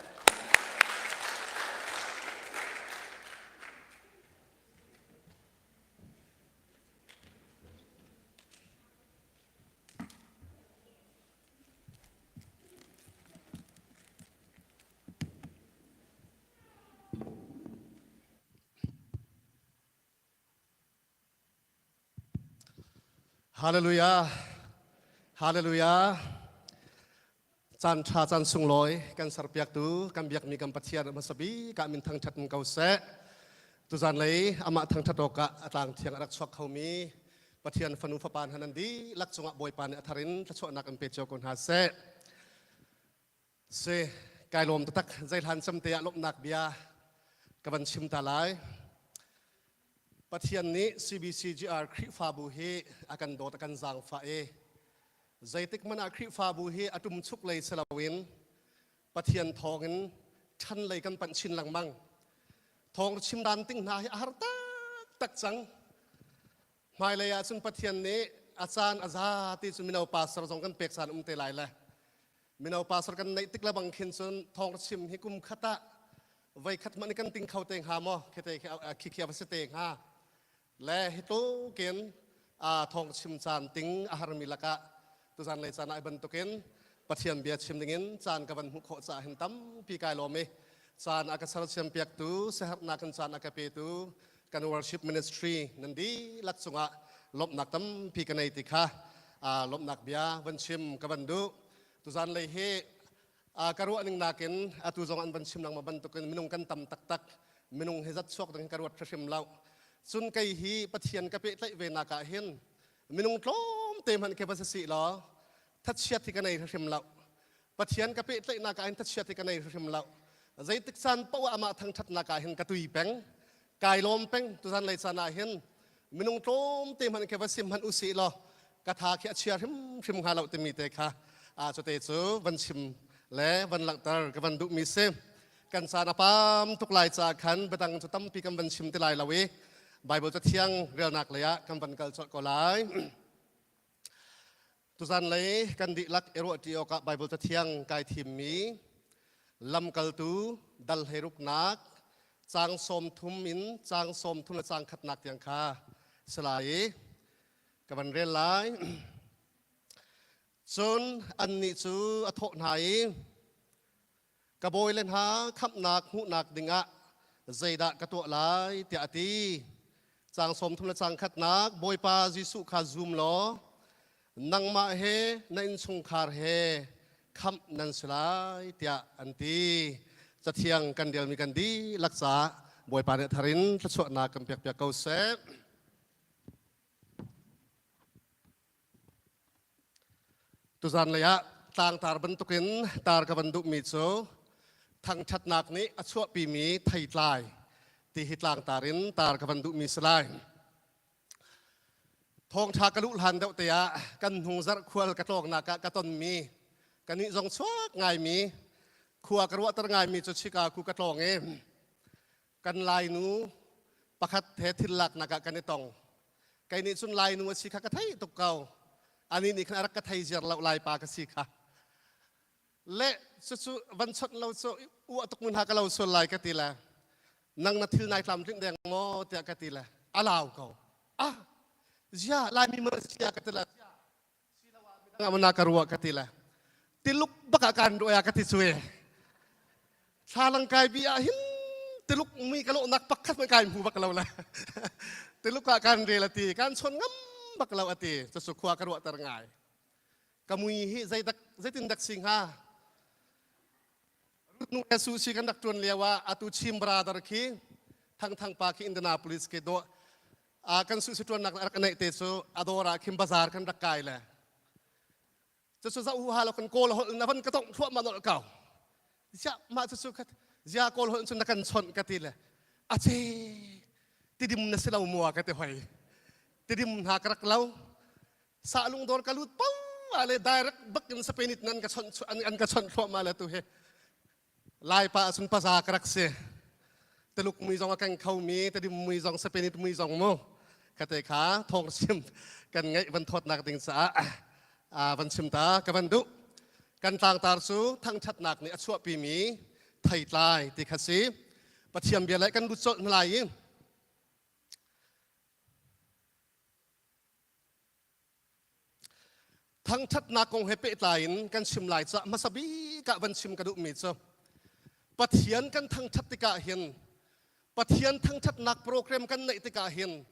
Hallelujah. Hallelujah. Caan ṭha caan sunglawi kan serpiaktu kan biakmi kan Pathian hmasa bik ah min thangṭhat in ko seh. Tuzan lei amah thangṭhat awkah a tlang thiang a rak chuak khomi Pathian fanu fapa hna nan dihlak cungah Bawipa nih a thar in thluachuahnak in pe cio ko hna seh. Si, kai lawm taktak zeihlan cem te ah lawmhnak bia ka van chim ta lai. Pathian nih CBCGR Khrihfabu hi a kan dawt a kan zaangfah i zeitik hmanh ah Khrihfabu hi a ṭumchuk lei si loin Pathian thawngin ṭhan lei kan panh chin lengmang. Thawng chim dan ting hna hi a har taktak cang. Hmailei ah cun Pathian nih a caan a za ti cu mino pastor zong kan pek caan um te lai le mino pastor kan neih tik le bang khin cun thawng chim hi kum khat ah voi khat hmanh kan ting kho te hnga maw khite khi khi a va si te hnga le hi tlukin thawng chim caan ting a harmi lakah tuzan lei caan ah bantukin Pathian bia chim dingin caan ka van hmuh khawh caah hin tampi kai lawm i caan a ka sersiam piaktu siaherhnak in caan a ka petu kan worship ministry nan dihlak cungah lawmhnak tampi ka nei ti kha lawmhnak bia van chim ka van duh tuzan lei hi ka ruah ning nakin atu zong an van chim lengmang bantukin minung kan tam taktak minung hi zat chuak ding ka ruat hrim lo cun kei hi Pathian ka pehtlaih ve nak ah hin minung tlawm te hmanh khi va si si law thachiat hi ka nei hrim lo Pathian ka pehtlaihnak ah hin thachiat hi ka nei hrim lo zeitik caan paoh ah amah thangṭhatnak ah hin ka tui peng kai lawm peng tuzan lei caan ah hin minung tlawm te hmanh khi va sim hmanh usih law ka tha khi a chia hrimhrim hnga lo timi te kha a cute cu van chim le van langhter ka van duhmi si kan caan a pam tuk lai ca khan biadang cu tampi kan van chim ti lai lo i Bible cathiang relnak lei ah kan van kal colh ko lai Tuzan lei kan dihlak i ruahṭi awkah Baibal Cathiang kai thimmi lamkaltu dal hleiruknak caang 30 in caang 30 le caang khatnak tiang kha si lai i ka van rel lai. Cun annih cu a thawh hna i Ka bawile hna khamhnak hmuhnak dingah zeidah ka tuah lai tiah a ti. Caang 30 le caang khatnak Bawipa Jesuh kha zum law nangmah he na innchungkhar he khamh nan si lai tiah an ti. Cathiang kan relmi kan dihlak caah Bawipa nih thar in thluachuahnak kan pekpiak ko seh. Tuzan lei ah tlangtar bantukin tar ka van duhmi cu thangṭhatnak nih a chuahpimi theitlai ti hi tlangtar in tar ka van duhmi si lai. Thawngṭha ka luh hlan deuh te ah kan hnung zarh khual ka tlawknak ah ka tonmi kanih zong chuak ngaimi khua ka ruahter ngaimi cu Chicago ka tlawng i kan Lainu pakhat he thil laknak ah kan i tong. Kei nih cun Lainu a si kha ka thei tuk ko. Anih nih khan a rak ka thei ziar lo Laipa ka si kha. Le cucu van chawnh lo cu uah tuk mun ha ka lo sual lai ka ti le nang na thil nai tlam tlinh deng maw tiah ka ti le a lau ko. Ah zia Laimi ma sia ka ti le Amana ka ruah ka ti le tiluk bak ah kan ruah ka ti cui thlalang kai bi ah hin tiluk mi ka lawhnak pakhat man kai hmu bak lo le tiluk ah kan rel ati kan chon ngam bak lo ati cucu khua ka ruah ter ngai ka mui hi zeidak zeitin dak si hnga Nu le sushi kan rak ṭuan lio ah atu Chin brother khi Thangthang pa khi Indianapolis ke dawh kan sushi ṭuannak rak neih te cu adawr ah khin bazaar kan rak kai le cucu zoh hu ha lo kan kawl holh na van ka tongh thluahmah nolh ko. Ziah mah cucu khat zia kawl holh cun na kan chawnh ka ti le a ce tidim na si lo mua ka ti hoi. Tidim hna ka rak lo. Sah lungdawr ka lut pau ah le direct bak in Spain nan ka chawnh an ka chawnh thluahmah le tu hi. Laipa ahcun paza ka rak si. Tuluk mui zong a keng khomi, Tedim mui zong, Spain mui zong mu. Kate kha thawng chim kan ngeih van thawtnak ding caah van chim ta ka van duh. Kan tlangtar cu thangṭhatnak nih a chuahpimi theitlai ti kha si. Pathian bia le kan lut colh hna lai i Thangṭhatnak kong he pehtlai in kan chim lai caah hmasa bik ah van chim ka duhmi cu Pathian kan thangṭhat tikah hin Pathian thangṭhatnak program kan neih tikah hin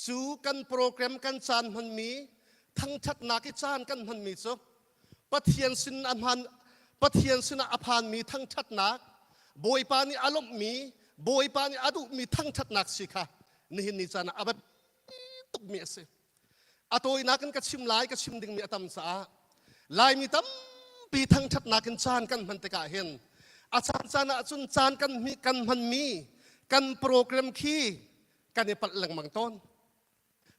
cu kan program kan caan hmanmi thangṭhatnak i caan kan hmanmi cu Pathian sin a hman Pathian sinah a phanmi thangṭhatnak Bawipa nih a lawmhmi Bawipa nih a duhmi thangṭhatnak si kha nihin ni caan ah a biapi tukmi a si. A tawinak in ka chim lai, ka chim dingmi a tam caah Laimi tampi thangṭhatnak in caan kan hman tikah hin a caan caan ahcun caan kan kan hmanmi kan program khi kan i palh lengmang tawn.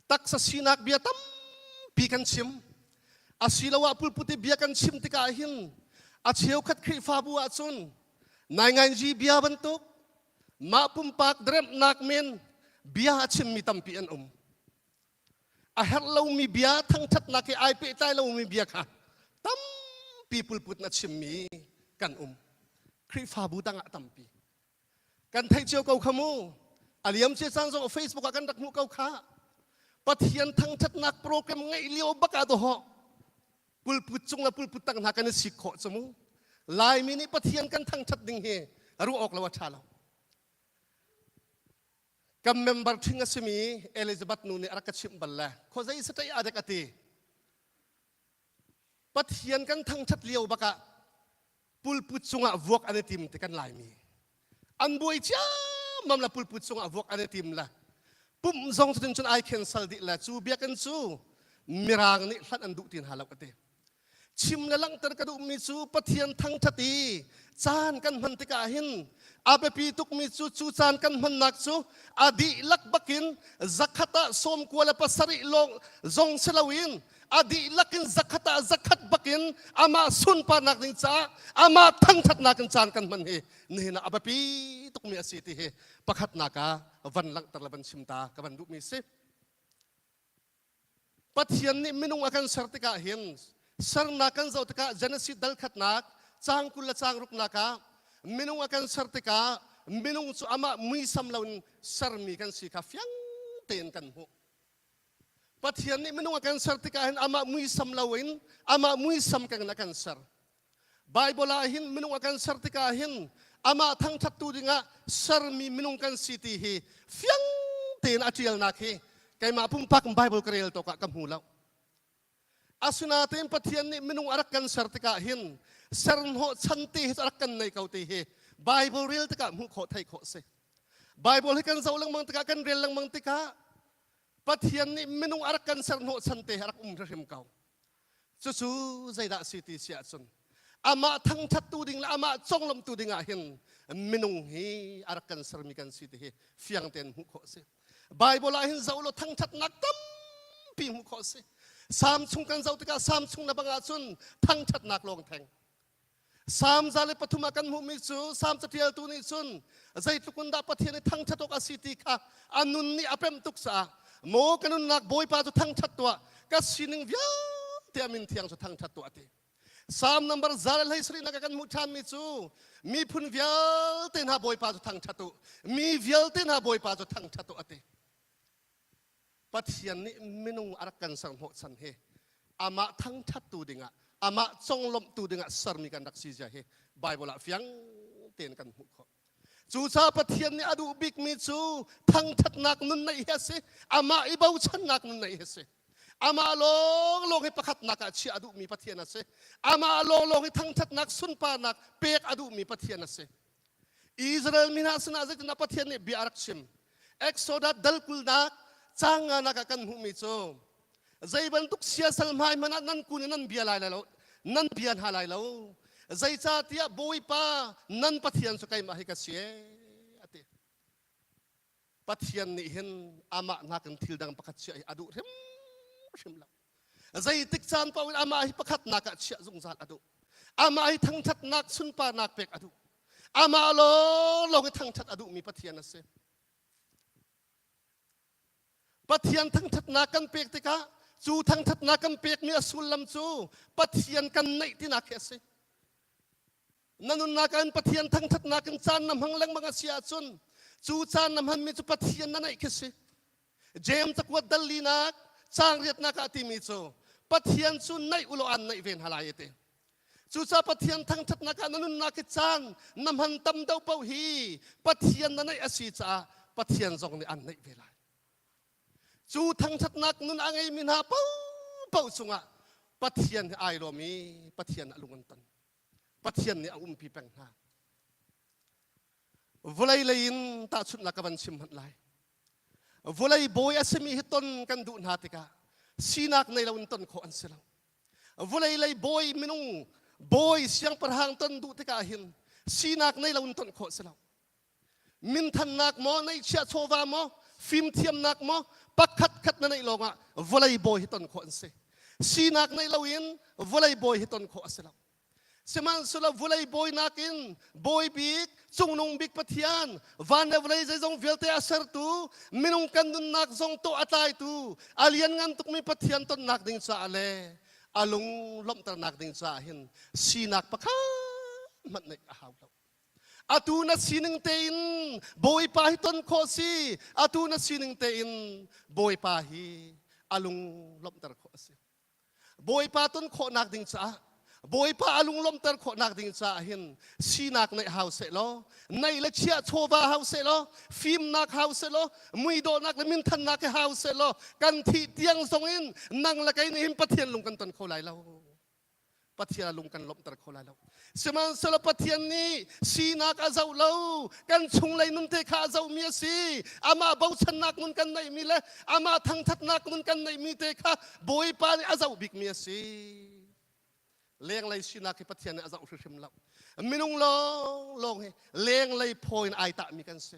Taksa sinak bia tampi kan chim. Asiloah pulput i bia kan chim tikah hin a cheukhat Khrihfabu ahcun naingainzi bia bantuk mah pumpak dremnak men bia a chimmi tampi an um. A herh lomi bia thangṭhatnak he ai pehtlai lomi bia kha tampi pulput na chimmi kan um. Khrihfabu dang ah tampi. Kan theih cio ko kha mu. A liam cia caan zong Facebook ah kan rak hmuh ko kha. Pathian thangṭhatnak program ngeih lio bak ah dawhawh pulput cung le pulput tang hna kan i sik khawh cu mu. Laimi nih Pathian kan thangṭhat ding hi ruah awk lo a ṭha lo. Kan member ṭhing a simi Elizabeth nu nih a rak ka chimh bal le khuazei saṭaih ah dek a ti. Pathian kan thangṭhat lio bak ah pulput cungah vuak an i tim ti kan Laimi. An buai ciammam le pulput cungah vuak an i tim le pumh zong cutin cun ai cancel dih le cu biakinn cu Mirang nih hlanh an duh ti hna lo ka ti. Chim le langhter ka duhmi cu Pathian thangṭhat i caan kan hman tikah hin a biapi tukmi cu cu caan kan hmannak cu a dihlak bakin zakhat ah 97 lawng zong si loin a dihlak in zakhat ah zakhat bakin amah sunparnak ding caah amah thangṭhatnak in caan kan hman hi nihin ah a biapi tukmi a si ti hi pakhatnak ah van langhter le van chim ta ka van duhmi si. Pathian nih minung a kan ser tikah hin sernak kan zoh tikah Genesis dal khatnak caang 20 le caang ruknak ah minung a kan ser tikah minung cu amah muisam loin sermi kan si kha fiang tein kan hmuh. Pathian nih minung a kan ser tikah hin amah muisam loin amah muisam keng in a kan ser. Bible ah hin minung a kan ser tikah hin amah thangṭhattu dingah sermi minung kan si ti hi fiang tein a ṭialnak hi keimah pumpak in Bible ka rel tawk ah ka hmu lo. Asinain Pathian nih minung a rak kan ser tikah hin serhnawh chan te hi a rak kan nei ko ti hi Bible rel tikah hmuh khawh theih khawh si. Bible hi kan zoh lengmang tikah kan rel lengmang tikah Pathian nih minung a rak kan serhnawh chan te hi a rak um hrimhrim ko. Cucu zeidah a si ti si ahcun amah thangṭhattu ding le amah conglawmhtu ding ah hin minung hi a rak kan sermi kan si ti hi fiang tein hmuh khawh a si. Bible ah hin zoh law thangṭhatnak tampi hmuh khawh a si. Salm chung kan zoh tikah Salm chung na bang ahcun thangṭhatnak lawng theng. Salm 103 ah kan hmuhmi cu Salm caṭialtu nih cun zeitluk in dah Pathian i thangṭhat awk a si ti kha a nun nih a pemh tuk caah maw ka nunnak Bawipa cu thangṭhat tuah ka sining vialte a min thiang cu thangṭhat tuah a ti. Salm number 117 nak ah kan hmuh ṭhanmi cu miphun vialte hna Bawipa cu thangṭhat u mi vialte hna Bawipa cu thangṭhat u a ti. Pathian nih minung a rak kan ser hnawhchan hi amah thangṭhattu dingah amah conglawmhtu dingah sermi kan rak si zia hi Bible ah fiang tein kan hmuh khawh. Cucaah Pathian nih a duh bikmi cu thangṭhatnak nun neih hi a si, amah i bochannak nun neih hi a si. Amah lawnglawng hi pakhatnak ah chiah a duhmi Pathian a si. Amah lawnglawng hi thangṭhatnak sunparnak pek a duhmi Pathian a si. Israel mi hna sinah zeitindah Pathian nih bia a rak chim? Exodus dal kulnak caang nganak ah kan hmuhmi cu zei bantuk siasal hmai hmanh ah nan kun i nan bia lai lo nan bia hna lai lo. Zeicahtiah Bawipa nan Pathian cu keimah hi ka si ee a ti. Pathian nih hin amah nakin thil dang pakhat chiah hi a duh hrimhrim lo. Zeitik caan paoh in amah hi pakhatnak ah chiah zungzal a duh. Amah hi thangṭhatnak sunparnak pek a duh. Amah lawnglawng hi thangṭhat a duhmi Pathian a si. Pathian thangṭhatnak kan pek tikah cu thangṭhatnak kan pekmi a sullam cu Pathian kan neih tinak khi a si. Na nunnak ah in Pathian thangṭhatnak in caan na hmang lengmang a si ahcun cu caan na hmanmi cu Pathian na neih khi si. James cakuat dal linak caang riatnak ah timi cu Pathian cu naih ulaw aan naih ve hna lai ti. Cucaah Pathian thangṭhatnak ah na nunnak hi caan na hman tam deuh paoh hi Pathian na naih a si caah Pathian zong nih aan naih ve lai. Cu thangṭhatnak nun a ngeimi hna paohpaoh cungah Pathian hi ai lawm i Pathian a lung an ton. Pathian nih a umpi peng hna. Vawlei lei in tahchunhnak ka van chim hmanh lai. Vawlei bawi a simi hi ton kan duh hna tikah sinak nei loin ton khawh an si lo. Vawlei lei bawi minung bawi siangpahrang ton duh tikah hin sinak nei loin ton khawh si lo. Minthannak maw, neihchiah chawva maw, fimthiamnak maw, pakhat khat na neih lawngah vawlei bawi hi ton khawh an si. Sinak neih loin vawlei bawi hi ton khawh a si lo. Sihmanhsehlaw vawlei bawi nakin bawi bik, cungnung bik Pathian, van le vawlei zeizong vialte a sertu, minung kan nunnak zong tawh a tlaitu, a lianngan tukmi Pathian tonnak ding caah le a lung lawmhternak ding caah hin sinak pakhat hmanh neih a hau lo. Atu na sining tein Bawipa hi ton khawh si. Atu na sining tein Bawipa hi a lung lawmhter khawh a si. Bawipa ton khawhnak ding caah Bawipa a lunglawmhter khawhnak ding caah hin sinak neih hau seh law neih le chiah chawva hau seh law fimnak hau seh law muidawhnak le minthannak hi hau seh law kan thih tiang zong in nang le kei nih hin Pathian lung kan ton kho lai lo. Pathian a lung kan lawmhter kho lai lo. Sihmanhsehlaw Pathian nih sinak a zoh lo, kan chunglei nun te kha a zohmi a si. Amah bochannak nun kan neihmi le amah thangthatnak nun kan neihmi te kha Bawipa nih a zoh bikmi a si. Lenglei sinak hi Pathian nih a zoh hrimhrim lo. Minung lawnglawng hi lenglei phaw in ai tahmi kan si.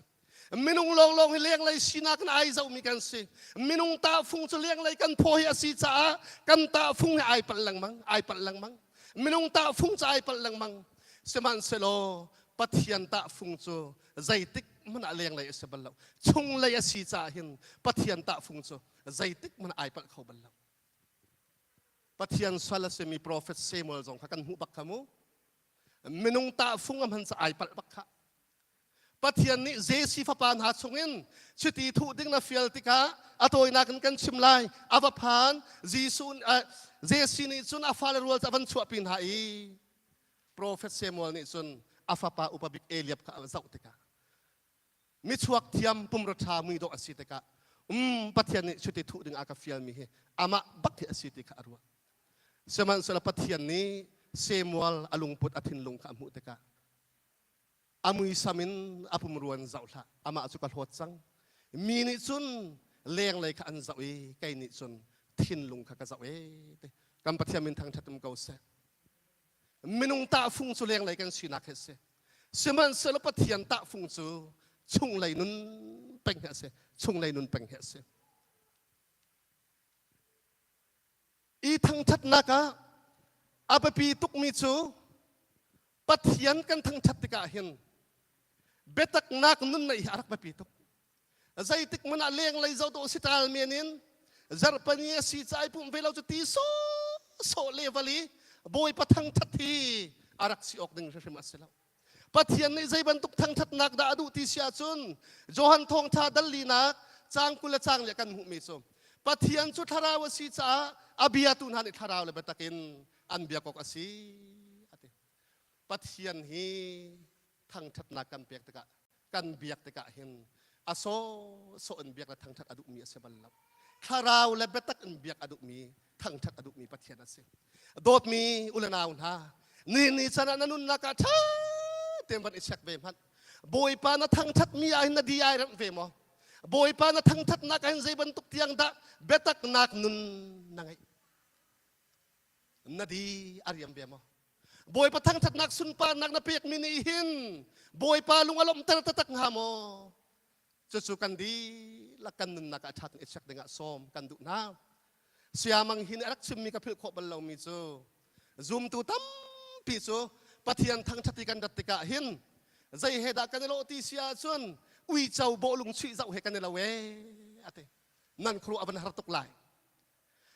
Minung lawnglawng hi lenglei sinak in ai zohmi kan si. Minung tahfung cu lenglei kan phaw hi a si caah kan tahfung hi ai palh lengmang, ai palh lengmang. Minung tahfung cu ai palh lengmang. Sihmanhsehlaw Pathian tahfung cu zeitik hmanh ah lenglei a si bal lo. Chunglei a si caah hin Pathian tahfung cu zeitik hmanh ah ai palh kho bal lo. Pathian sal a simi profet Samuel zong kha kan hmuh bak kha mu. Minung tahfung a hman ca ai palh bak kha. Pathian nih Jesse fapa hna chungin chiti thuh ding na fial tikah a tawinak in kan chim lai. A va phan Jesuh Jesse nih cun a fale rual cu a van chuahpi hna i Profet Samuel nih cun a fapa upa bik Eliab kha a zoh tikah michuak thiam pumra ṭha muidawh a si tikah um Pathian nih chiti thuh ding a ka fialmi hi amah bak hi a si ti kha a ruah. Sihmanhsehlaw Pathian nih Samuel a lungput a thinlung kha a hmuh tikah a muisam in a pumrua in zoh hlah amah cu ka hlawt cang mi nih cun lenglei kha an zoh i kei nih cun thinlung kha ka zoh e te kan Pathian min thangṭhat um ko seh minung tahfung cu lenglei kan sinak hi a si sihmanhsehlaw Pathian tahfung cu chunglei nun peng hi a si chunglei nun peng hi a si i thangṭhatnak ah a biapi tukmi cu Pathian kan thangṭhat tikah hin biataknak nun neih hi a rak biapi tuk. Zeitik hmanh ah lenglei zoh dawh si ṭal men in zarhpani a si ca i pumh ve lo cu ti sawhsawh level i Bawipa thangṭhat hi a rak si awk ding hrimhrim a si lo. Pathian nih zei bantuk thangṭhatnak dah a duh ti si ahcun Johan Thawngṭha dal linak caang 20 le caang li kan hmuhmi cu Pathian cu thlarau a si caah a biatu hna nih thlarau le biatak in an biak awk a si a ti. Pathian hi thangṭhatnak kan pek tikah kan biak tikah hin a sawhsawh in biak le thangṭhat a duhmi a si bal lo. Thlarau le biatak in biak a duhmi thangṭhat a duhmi Pathian a si. Dawtmi u le nau hna, ni ni can ah na nunnak ah ṭha tein van i check ve hmanh. Bawipa na thangṭhatmi ah hin na di ai remh ve maw? Bawipa na thangṭhatnak ah hin zei bantuk tiang dah biataknak nun na ngeih? Na di a riam ve maw? Bawipa thangṭhatnak sunparnak na pekmi nih hin Bawipa lung a lawmhter taktak hnga maw? Cucu kan dihlak kan nunnak ah ṭha tein i check dingah sawm kan duh hna. Siamang hi nih a rak chimmi ka philh khawh bal lomi cu zumtu tampi cu Pathian thangṭhat i kan rat tikah hin zei he dah kan i lawh ti si ahcun uico bawhlung chuih zoh he kan i lo ee a ti. Nan khuaruah a van har tuk lai.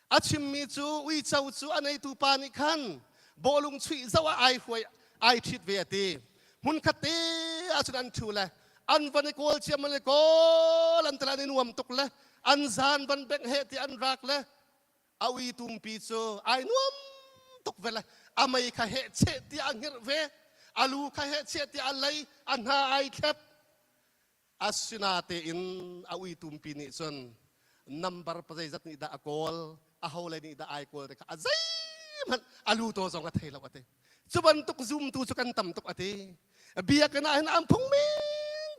A chimmi cu uico cu a neitu pa nih khan bawlung chuih zoh ah ai hruai ai ṭhit ve a ti. Hmunkhat te ahcun an ṭhu le an van i kawl ciam an i kawl an tala an i nuam tuk le an zan van bengh he ti an rak le a ui tumpi cu ai nuam tuk ve le a mei kha heh cheh tiah a hngirh ve a lu kha heh cheh tiah a lei a hna ai thlep Asinatein a uitumpi nih cun nambar pazeizat nih dah a kawl, aho le nih dah ai kawl te kha a zeihmanh a lu taw zong a thei lo a ti. Cu bantuk zumtu cu kan tam tuk a ti. Biakinn ah hin an phung men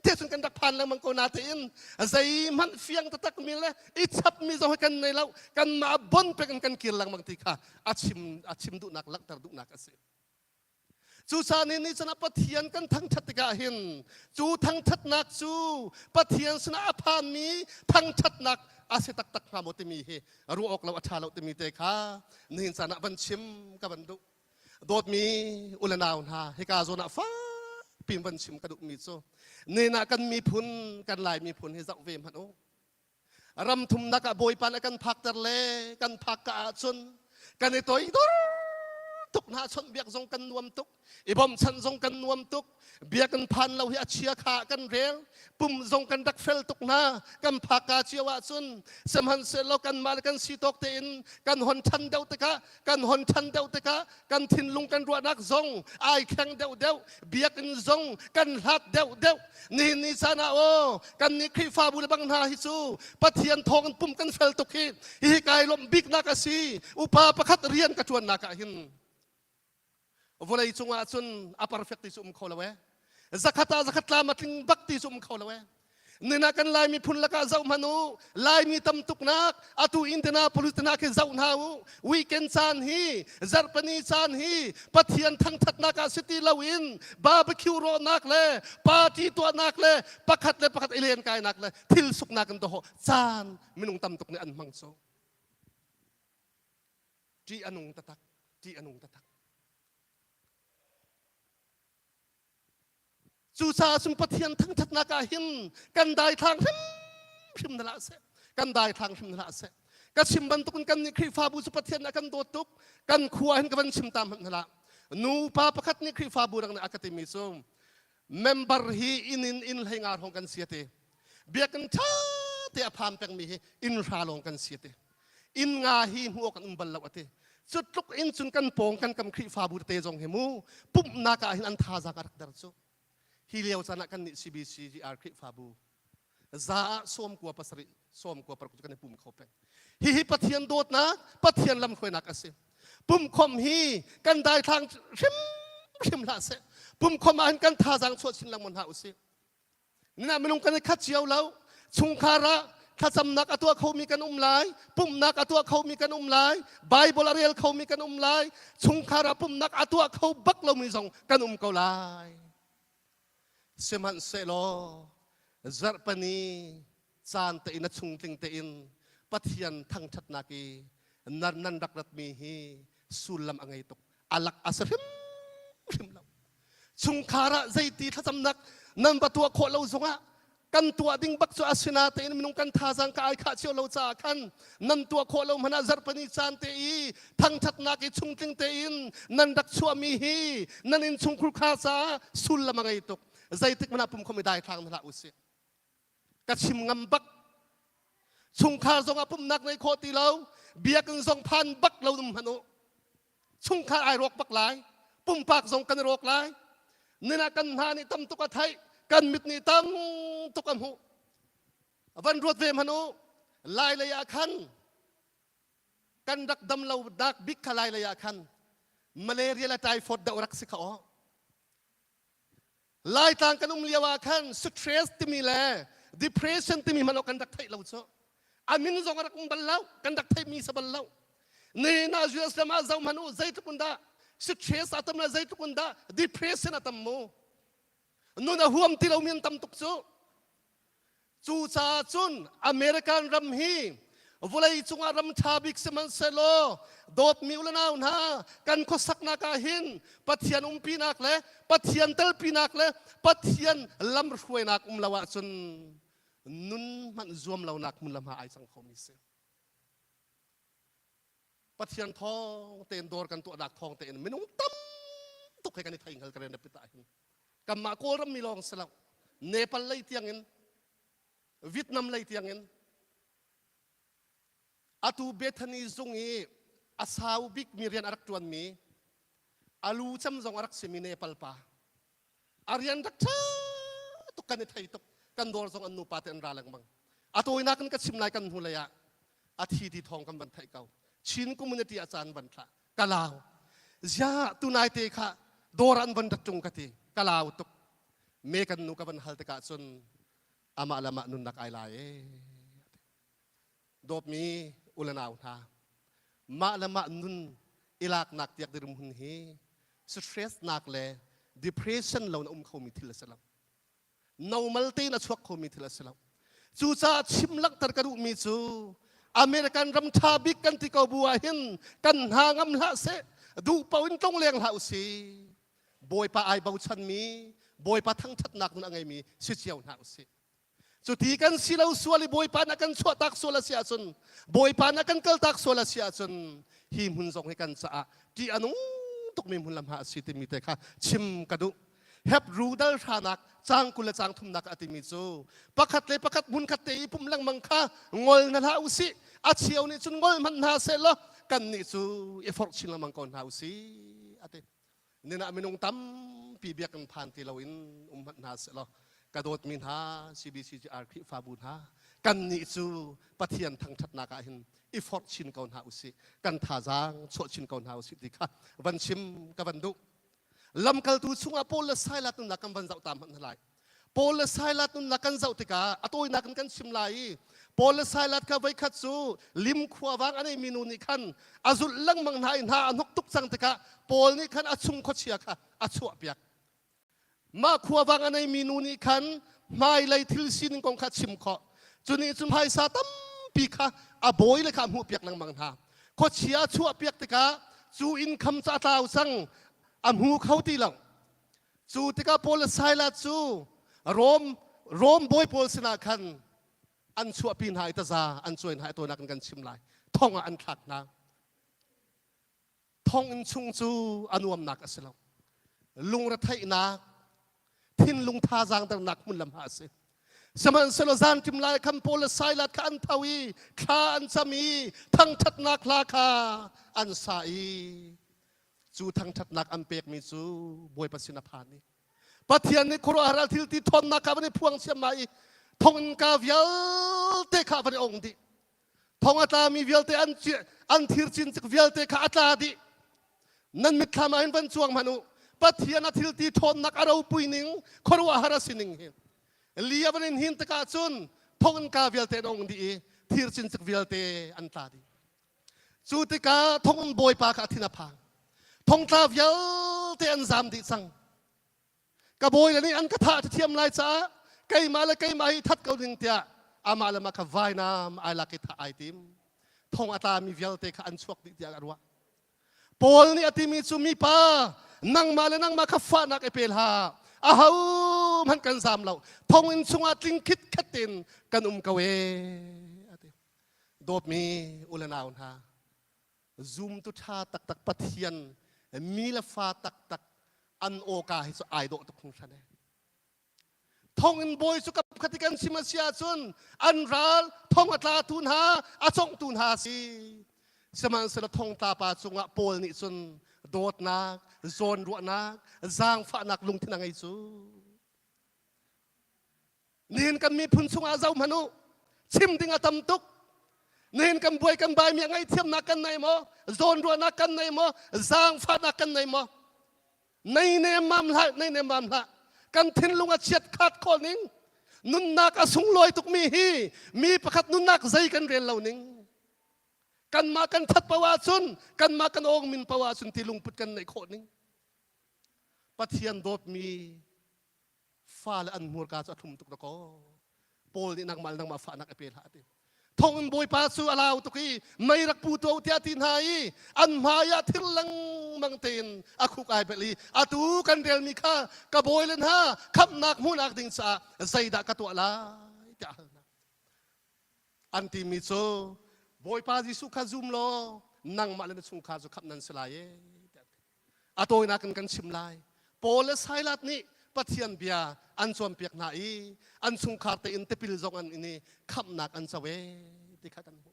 te cun kan rak phan lengmang ko natein zeihmanh fiang taktak mi le i chap mi zong hi kan nei lo kanmah bon pek in kan kir lengmang ti kha a chim a chim duhnak langhter duhnak a si. Cucaah ni nih cun a Pathian kan thangṭhat tikah hin cu thangṭhatnak cu Pathian sinah a phanmi thangṭhatnak a si taktak hnga maw timi hi ruah awk lo a ṭha lo timi te kha nihin caan ah van chim ka van duh. Dawtmi u le nau hna hika zawn ah fakpi in van chim ka duhmi cu nihin ah kan miphun kan Lai miphun hi zoh ve hmanh u. Ram thumnak ah Bawipa nih a kan phakter le kan phak ka ahcun kan i toidor tuk hna chawnhbiak zong kan nuam tuk i bawmchanh zong kan nuam tuk biakinn phan lo hi a chia kha kan rel pum zong kan rak fel tuk hna kan phak ka cio ahcun sihmanhsehlaw kanmah le kan si tawk tein kan hon ṭhan deuh tikah kan hon ṭhan deuh tikah kan thinlung kan ruahnak zong ai thleng deuhdeuh biakinn zong kan hlat deuhdeuh nihin ni caan ah aw kan nih Khrihfabu le bang hna hi cu Pathian thawng in pum kan fel tuk hi hihi kai lawmh biknak a si upa pakhat rian ka ṭuannak ah hin vawlei cungah cun a perfect ti cu um kho lo ee zakhat ah zakhat tlam a tling bak ti cu um kho lo ee Nina kan Lai miphun lakah zoh hmanh u Laimi tam tuknak atu Indianapolis te hna khi zoh hna u weekend caan hi zarhpini caan hi Pathian thangthatnak ah si ti loin barbecue rawhnak le party tuahnak le pakhat le pakhat i len kainak le thil suknak in dawh caan minung tam tuk nih an hmang cu ṭih a nung taktak ṭih a nung taktak Cucaah cun Pathian thangṭhatnak ah hin kan daithlang hrimhrim hna hlah seh. Kan daithlang hrim hna hlah seh. Ka chim bantukin kan nih Khrihfabu cu Pathian nih a kan dawt tuk. Kan khua hin ka van chim ta hmanh hna hlah. Nupa pakhat nih Khrihfabu dang nih a ka timi cu member hi inn in inn hlei nga hrawng kan si a ti. Biakinn ṭha te a phan pengmi hi inn hra lawng kan si a ti. Inn nga hi hmuh awk an um bal lo a ti. Cu tluk in cun kan pawng kan kam Khrihfabu tete zong hi mu pumhnak ah hin an thazaang a rak der cu. Hi lio caan ah kan nih CBCGR Khrihfabu za ah 97 96 cu kan i pum kho peng. Hihi Pathian dawtnak, Pathian lamhruainak a si. Pumkhawmh hi kan daithlang hrimhrim hlah seh. Pumkhawmh ah hin kan thazaang chuah chin lengmang hna usih. Nina minung kan i khat cio lo. Chungkhar ah thlacamnak a tuah khomi kan um lai, pumhnak a tuah khomi kan um lai, Bible a rel khomi kan um lai, chungkhar ah pumhnak a tuah kho bak lomi zong kan um ko lai. Sihmanhsehlaw zarhpani caan te in a chungtling tein Pathian thangṭhatnak i nan nan rak ratmi hi sullam a ngei tuk. Alak a si hrimhrim lo. Chungkhar ah zeiti thlacamnak nan va tuah khawh lo zongah kan tuah ding bak cu a sina tein minung kan thazaang ka ai khah cio lo caah khan nan tuah khawh lo hmanh ah zarhpani caan te i thangṭhatnak i chungtling tein nan rak chuahmi hi nan innchungkhur kha caah sullam a ngei tuk zeitik hmanh ah pum khom i daithlang hna hlah usih ka chim ngam bak chungkhar zong ah pumhnak nei khawh ti lo biakinn zong phan bak lo um hmanh u chungkhar ai rawk bak lai pumpak zong kan i rawk lai nina kan hna nih tam tuk a theih kan mit nih tam tuk a hmuh van ruat ve hmanh u lai lei ah khan kan rak dam lo dak bik kha lai lei ah khan malaria le typhoid deuh rak si kha aw Laitlang kan um lio ah khan stress timi le depression timi hmanh kan rak theih lo cu. A min zong a rak um bal lo, kan rak theihmi sa bal lo. Ni na US ram ah zoh hmanh u zeitluk in dah. Stress a tam le zeitluk in dah depression a tam mu. Nun a huam ti lomi an tam tuk cu. Cucaah cun American ram hi vawlei cungah ram ṭha bik sihmanhsehlaw dawtmi u le nau hna kan khuasaknak ah hin Pathian umpinak le Pathian telpinak le Pathian lamhruainak um lo ahcun nun hmanh zuam lonak hmun le hma ai cang khomi si. Pathian thawng tein dawr kan tuahnak thawng tein minung tam tuk he kan i thei hngal ka rian pit ah hin kanmah Kawlram mi lawng si lo Nepal lei tiang in Vietnam lei tiang in atu Bethany zung i a sau bik mi rian a rak ṭuan mi alu cem zong a rak simi Nepal pa a rian rak ṭha tuk kan i thei tuk kan dawr zong an nupa te an ra lengmang a tawinak in ka chim lai kan hnu lei ah a thi ti thawng kan van theih ko Chin community a caan van thlah ka lau zia tunai te kha dawr an van rat ṭung ka ti ka lau tuk me kan nu ka van hal tikah cun amah le amah nunnak ai lai e Dawtmi u le nau hna, mah le mah nun i laknak tiak dirhmun hi stress-nak le depression lo na um khomi thil a si lo. Normal tein a chuak khomi thil a si lo. Cucaah chim langhter ka duhmi cu American ram ṭha bik kan ti ko bu ah hin kan hna ngam hlah seh, duh paoh in tlong leng hlah usih. Bawipa ai bochanmi, Bawipa thangṭhatnak nun a ngeimi si cio hna usih. Cuti kan si lo sual i Bawipa nih a kan chuahtak sual a si ahcun Bawipa nih a kan kaltak sual a si ahcun hi hmun zong hi kan caah ṭih a nung tukmi hmun lam ha a si timi te kha chim ka duh. Hebru dal hranak caang 20 le caang thumnak a timi cu pakhat le pakhat hmunkhat te i pumh lengmang kha ngol hna hlah usih. A cheu nih cun ngol hmanh hna seh law kannih cu i forh chin lengmang ko hna usih a ti. Ninah minung tampi biakinn phan ti loin um hmanh hna sehlaw ka dawtmi hna CBCGR Khrihfabu hna kannih cu Pathian thangṭhatnak ah hin i forh chin ko hna usih kan thazaang chuah chin ko hna usih ti kha van chim ka van duh lamkaltu chungah Paul le Silas nunnak kan van zoh ta hmanh hna lai Paul le Silas nunnak kan zoh tikah a tawinak in kan chim lai i Paul le Silas kha voikhat cu lim khuavang a neimi nu nih khan a zulh lengmang hna i hna a hnok tuk cang tikah Paul nih khan a chung khuachia kha a chuahpiak. Mah khuavang a neimi nu nih khan hmailei thil sining kong kha chim khawh. Cu nih cun phaisa tampi kha a bawi le kha a hmuhpiak lengmang hna. Khuachia a chuahpiak tikah cu inn kham cu a tlau cang, a hmu kho ti lo. Cu tikah Paul le Silas cu Rom Rom bawi pawl sinah khan an chuahpi hna i taza an cuai hna i tawinak in kan chim lai. Thong ah an thlak hna. Thonginn chung cu a nuamnak a si lo. Lungretheihnak, thinlung thazaang dernak hmun lam a si. Sihmanhsehlaw zanṭim lai khan Paul le Silas kha an tho i thla an cam i thangṭhatnak hla kha an sa i cu thangṭhatnak an pekmi cu Bawipa sin a phan i Pathian nih khuaruahhar thil ti ṭhawnnak kha van i phuang siammah i thonginn ka vialte kha van i ong dih thong a tlami vialte an an thir cincik vialte kha a tla dih nan mitthlam ah hin van cuang hmanh u Pathian a thil ti ṭhawnnak a ropui ning khuaruahhar a si ning hi li a van in hin tikah cun thonginn ka vialte an ong dih i thir cincik vialte an tla dih Cu tikah thonginn bawipa kha a thin a phang. Thongtla vialte an zam dih cang. Ka bawi le nih an ka thah thiam lai caah keimah le keimah hi that ko ding tiah amah le mah kha vainam ai lak i thah ai tim. Thong a tlami vialte kha an chuak dih tiah a ruah. Paul nih a timi cu mipa nangmah le nangmah kha fahnak i pe hlah. Aho hmanh kan zam lo. Thonginn chungah tling khitkhat tein kan um ko ee. A ti. Dawtmi u le nau hna, zumtu ṭha taktak Pathian mi le fa taktak an awka hi cu ai dawh tuk hringhran ee. Thonginn bawi cu kapkhat i kan chim a si ahcun an ral thong a tlatu hna a conghtu hna a si. Sihmanhsehlaw thongtla pa cungah Paul nih cun dawtnak, zawnruahnak, zaangfahnak lungthin a ngei cu. Nihin kan miphun chungah zoh hmanh u. Chim ding a tam tuk. Nihin kan buai kan baimi a ngaihthiamnak kan nei maw? Zawnruahnak kan nei maw? Zaangfahnak kan nei maw? Nei nemmam hlah, nei nemmam hlah. Kan thinlung a chiat khat khawh ning. Nunnak a sunglawi tukmi hi mi pakhat nunnak zei kan rel lo ning. Kanmah kan that paoh ahcun, kanmah kan awng min paoh ahcun ti lungput kan neih khawh ning. Pathian dawtmi fale an hmurka cu a thlum tuk dakaw. Paul nih nangmah le nangmah fahnak i pe hlah a ti. Thonginn bawipa cu a lau tuk i mei rak pu tuah u tiah a ti hna i an hmai ah thil lengmang tein a khuk ai bel i atu kan relmi kha ka bawi le hna khamhnak hmuhnak ding caah zeidah ka tuah lai tiah a hal hna. An timi cu Bawipa Jesuh kha zum law nangmah le na chungkhar cu khamh nan si lai e tiah a tawinak in kan chim lai. Paul le Silas nih Pathian bia an cawnpiak hna i an chungkhar tein tipil zong an in i khamhnak an co e ti kha kan hmuh.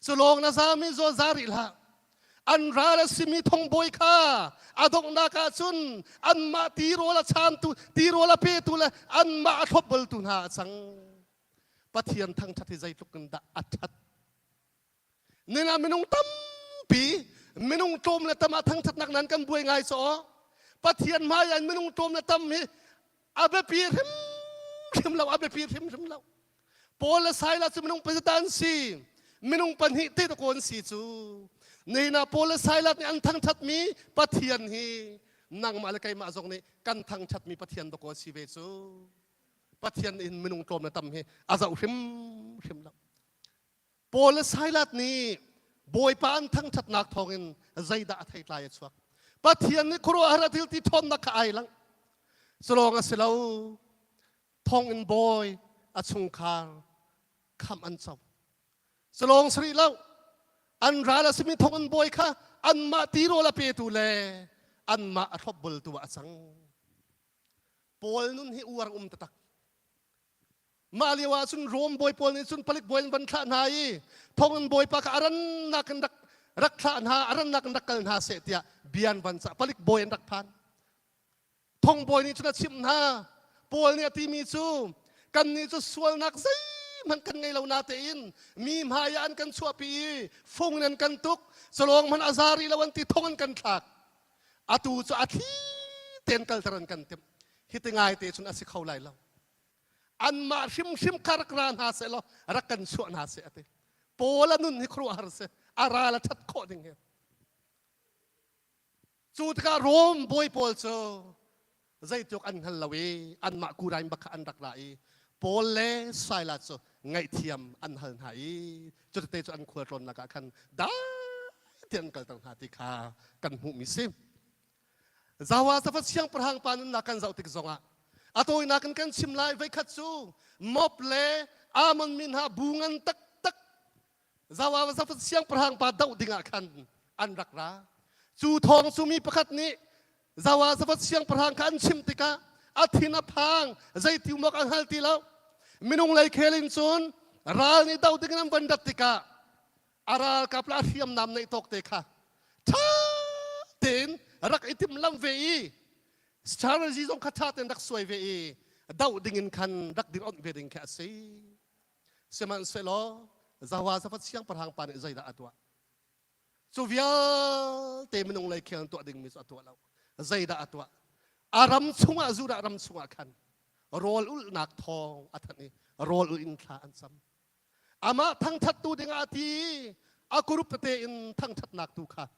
Cu lawng na zami zaw za rih hlah. An ral a simi thongbawi kha a donghnak ah cun anmah tirawl a chaantu, tirawl a petu le anmah a thlopboltu hna a cang. Pathian thangṭhat hi zeitluk in dah a ṭhat. Nina minung tampi minung tlawm le tam ah thangṭhatnak nan kan buai ngai caw. Pathian hmai ah minung tlawm le tam hi a biapi hrimhrim lo, a biapi hrimhrim lo. Paul le Silas cu minung pazat an si. Minung pahnih te ko an si cu. Nina Paul le Silas nih an thangṭhatmi Pathian hi nangmah le keimah zong nih kan thangṭhatmi Pathian dawkaw a si ve cu. Pathian in minung tlawm le tam hi a zoh hrimhrim lo. Paul le Silas nih Bawipa an thangṭhatnak thawngin zeidah a theitlai a chuak. Pathian nih khuaruahhar a thil ti ṭhawnnak kha ai lang. Culawng a si lo. Thonginn bawi a chungkhar khamh an co. Culawng si rih lo. An ral a simi thonginn bawi kha anmah tirawl a petu le anmah a thlopbultu ah a cang. Paul nun hi uar um taktak. Mah lio ah cun Rom bawi pawl nih cun palik bawi an van thlah hna i thonginn bawipa kha a rannak in rak rak thlah hna, a rannak in rak kal hna seh tiah bia an van cah. Palik bawi an rak phan. Thong bawi nih cun a chimh hna. Paul nih a timi cu kannih cu sualnak zeihmanh kan ngei lo natein mi hmai ah an kan chuahpi i fung in an kan tuk, calawng hmanh a za rih lo an ti thong an kan thlak. Atu cu a thli tein kalter an kan timh. Hi ti ngai te cun a si kho lai lo. Anmah hrimhrim kha rak ra hna seh law rak kan chuah hna seh a ti. Paul a nun hi khuaruahhar si. A ral a ṭhat khawh ding hi. Cu tikah Rom bawi pawl cu zeitluk an hngal lo i anmah kurain bak kha an rak ra i Paul le Silas cu ngaihthiam an hal hna i cutete cu an khualtlawnnak ah khan dai tein an kalter hna ti kha kan hmuhmi si. Zawa Safat siangpahrang pa nunnak kan zoh tik zongah a tawinak in kan chim lai voikhat cu Moab le Ammon mi hna bu ngan taktak Zawa Safat siangpahrang pa doh dingah khan an rak ra. Cu thawng cu mi pakhat nih Zawa Safat siangpahrang kha an chimh tikah a thin a phang zeiti um awk a hngal ti lo. Minung lei khel in cun ral nih doh dingin an van rat tikah a ralkap le a hriamnam neih tawk te kha ṭha tein rak i timhlamh ve i strategy zong kha ṭha tein rak suai ve i doh dingin khan rak dir onh ve ding khi a si. Sihmanhsehlaw Zawa Zafat siangpahrang pa nih zeidah a tuah? Cu vialte minung lei khel tuah dingmi cu a tuah lo. Zeidah a tuah? A ram chungah Judah ram chungah khan rawl ulhnak thawng a thanh i rawl ulh in thla an cam. Amah thangṭhattu dingah a ti i a kurup tete in thangṭhatnak tu kha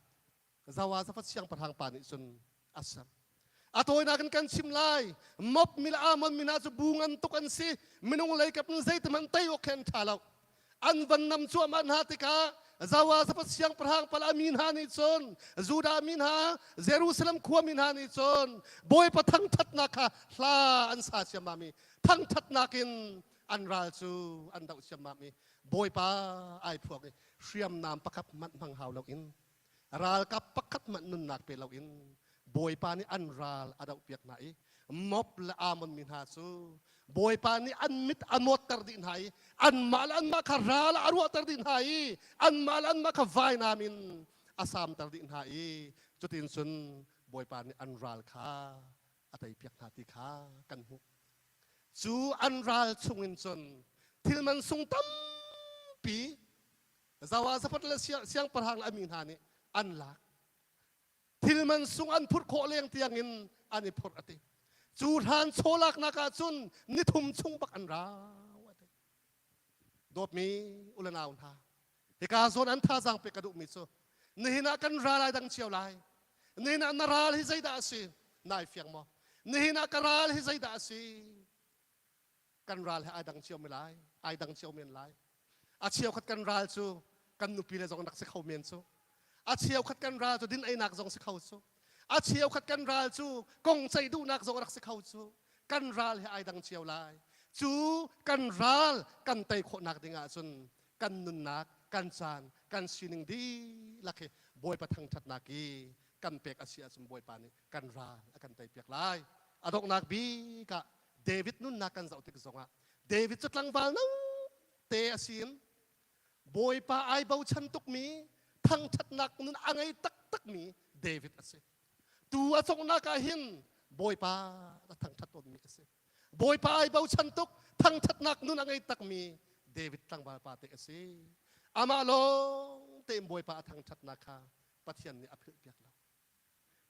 Zawa Zafat siangpahrang pa nih cun a ser. A tawinak in kan chim lai. Mob mi le Ammon mi hna cu bu ngan tuk an si. Minung lei kap in zeitihmanh tei awk khi an ṭha lo. An van nam cuahmah hna tikah Zawa Zafat siangpahrang pal a mi hna nih cun Judah mi hna Jerusalem khua mi hna nih cun Bawipa thangṭhatnak kha hla an sa ciammam i thangṭhatnak in an ral cu an doh ciammam i Bawipa ai phuak i hriamnam pakhat hmanh hmang hau loin ralkap pakhat hmanh nunnak pe loin Bawipa nih an ral a dohpiak hna i Moab le Ammon mi hna cu Bawipa nih an mit a mawtter dih hna i anmah le anmah kha ral a ruahter dih hna i anmah le anmah kha vainam in a samter dih hna i cutin cun Bawipa nih an ral kha a teipiak hna ti kha kan hmuh. Cu an ral chungin cun thil man sung tampi Zawa Zapat le siangpahrang a mi hna nih an lak. Thil man sung an phurh khawh leng tiangin an i phurh a ti. Cu hlan chaw laknak ah cun nithum chung bak an rau a ti. Dawtmi u le nau hna, Hika zawn an thazaang pek ka duhmi cu nihin ah kan ral ai dang cio lai. Nihin ah na ral hi zeidah a si? Nai fiang maw? Nihin ah ka ral hi zeidah a si? Kan ral hi ai dang cio mi lai, ai dang cio men lai. A cheukhat kan ral cu kan nupi le zong rak si kho men cu. A cheukhat kan ral cu din einak zong si kho cu. A cheukhat kan ral cu kong ceih duhnak zong rak si kho cu. Kan ral hi ai dang cio lai. Cu kan ral kan tei khawhnak ding ahcun kan nunnak, kan caan, kan sining dihlak hi Bawipa thangṭhatnak i kan pek a si ahcun Bawipa nih kan ral a kan teipiak lai. A donghnak bik ah David nunnak kan zoh tik zongah David cu tlangval no te a si in Bawipa ai bochan tukmi thangṭhatnak nun a ngei taktakmi David a si. Tu a conghnak ah hin Bawipa a thangṭhat tawnmi a si. Bawipa ai bochan tuk thangṭhatnak nun a ngei takmi David tlangval pa te a si. Amah lawng tein Bawipa a thangṭhatnak kha Pathian nih a philhpiak lo.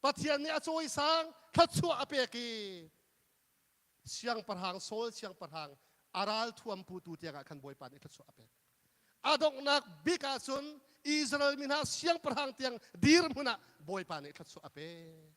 Pathian nih a cawisang thluachuah a pek i siangpahrang Saul siangpahrang a ral thuam putu tiangah khan Bawipa nih thluachuah a pek. A donghnak bik ahcun Israel mi hna siangpahrang tiang dirhmun ah Bawipa nih thluachuah a pek.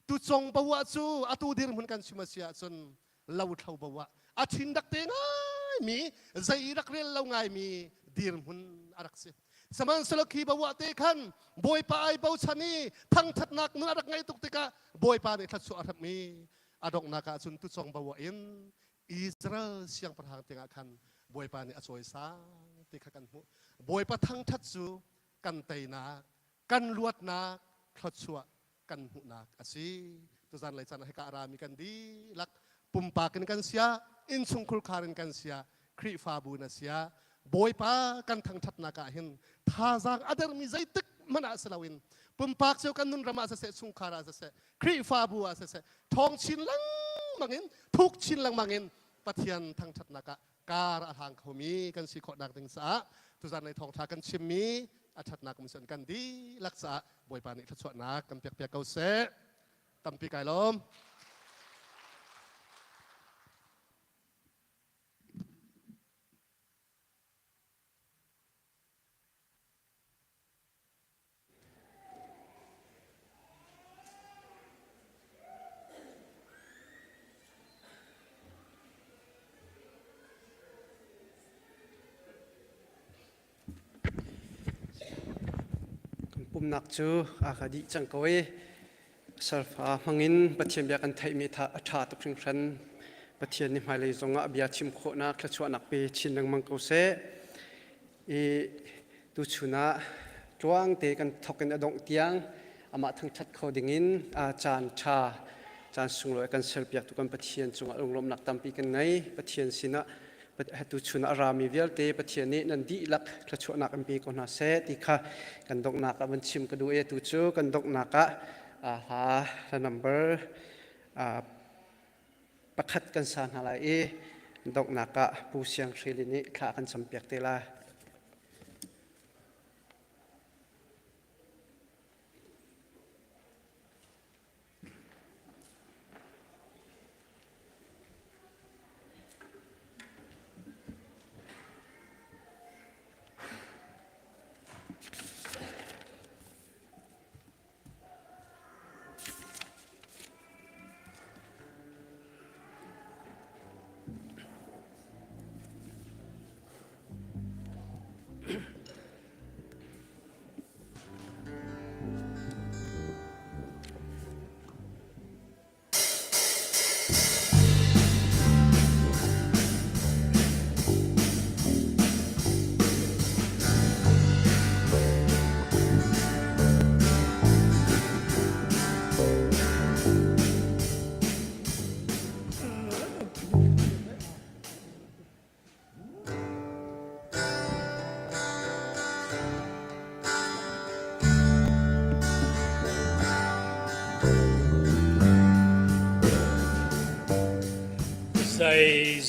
Tucong boah cu atu dirhmun kan chim a si ahcun lothlo boah a thin rak te ngaimi zei rak rel lo ngaimi dirhmun a rak si. Sihmanhsehlaw khi boah te khan Bawipa ai bochan i thangthatnak nun a rak ngeih tuk tikah Bawipa nih thluachuah a hramh i a donghnak ah cun tucong boah in Israel siangpahrang tiangah khan Bawipa nih a cawisang ti kha kan hmuh. Bawipa thangthat cu kan teinak, kan luatnak, thluachuah kan hmuhnak a si. Tuzan lei caan ah hika a rami kan dihlak pumpak in kan sia, innchungkhur khar in kan sia, Khrihfabu na sia, Bawipa kan thangṭhatnak ah hin thazaang a dermi zeitik hmanh ah si loin pumpak cio kan nun ram ah siseh, chungkhar ah siseh, Khrihfabu ah siseh, ṭhawng chin lengmang in, thuk chin lengmang in Pathian thangṭhatnak ah kar a hlang khomi kan si khawhnak ding caah tuzan lei thawngṭha kan chimmi a ṭhatnak um kan dihlak caah Bawipa nih thluachuahnak kan pek piak ko seh. Tampi kai lawm. Kan pumnak cu a ka dih cang ko i salfa hmangin Pathian bia kan theihmi a ṭha tuk hringhran. Pathian nih hmailei zongah bia chim khawhnak thluachuahnak pe chin lengmang ko seh. I tuchun ah tluangte kan thawk in a dongh tiang amah thangṭhat kho dingin caan ṭha caan sunglawi kan serpiaktu kan Pathian cungah lunglawmhnak tampi kan ngei. Pathian sinah tuchun ah a rami vialte Pathian nih nan dihlak thluachuahnak in pe ko hna seh ti kha kan donghnak ah van chim ka duh i atu cu kan donghnak ah hla hla number pakhat kan sa hna lai i donghnak ah Pu Siang Hrili nih thla kan campiak te lai.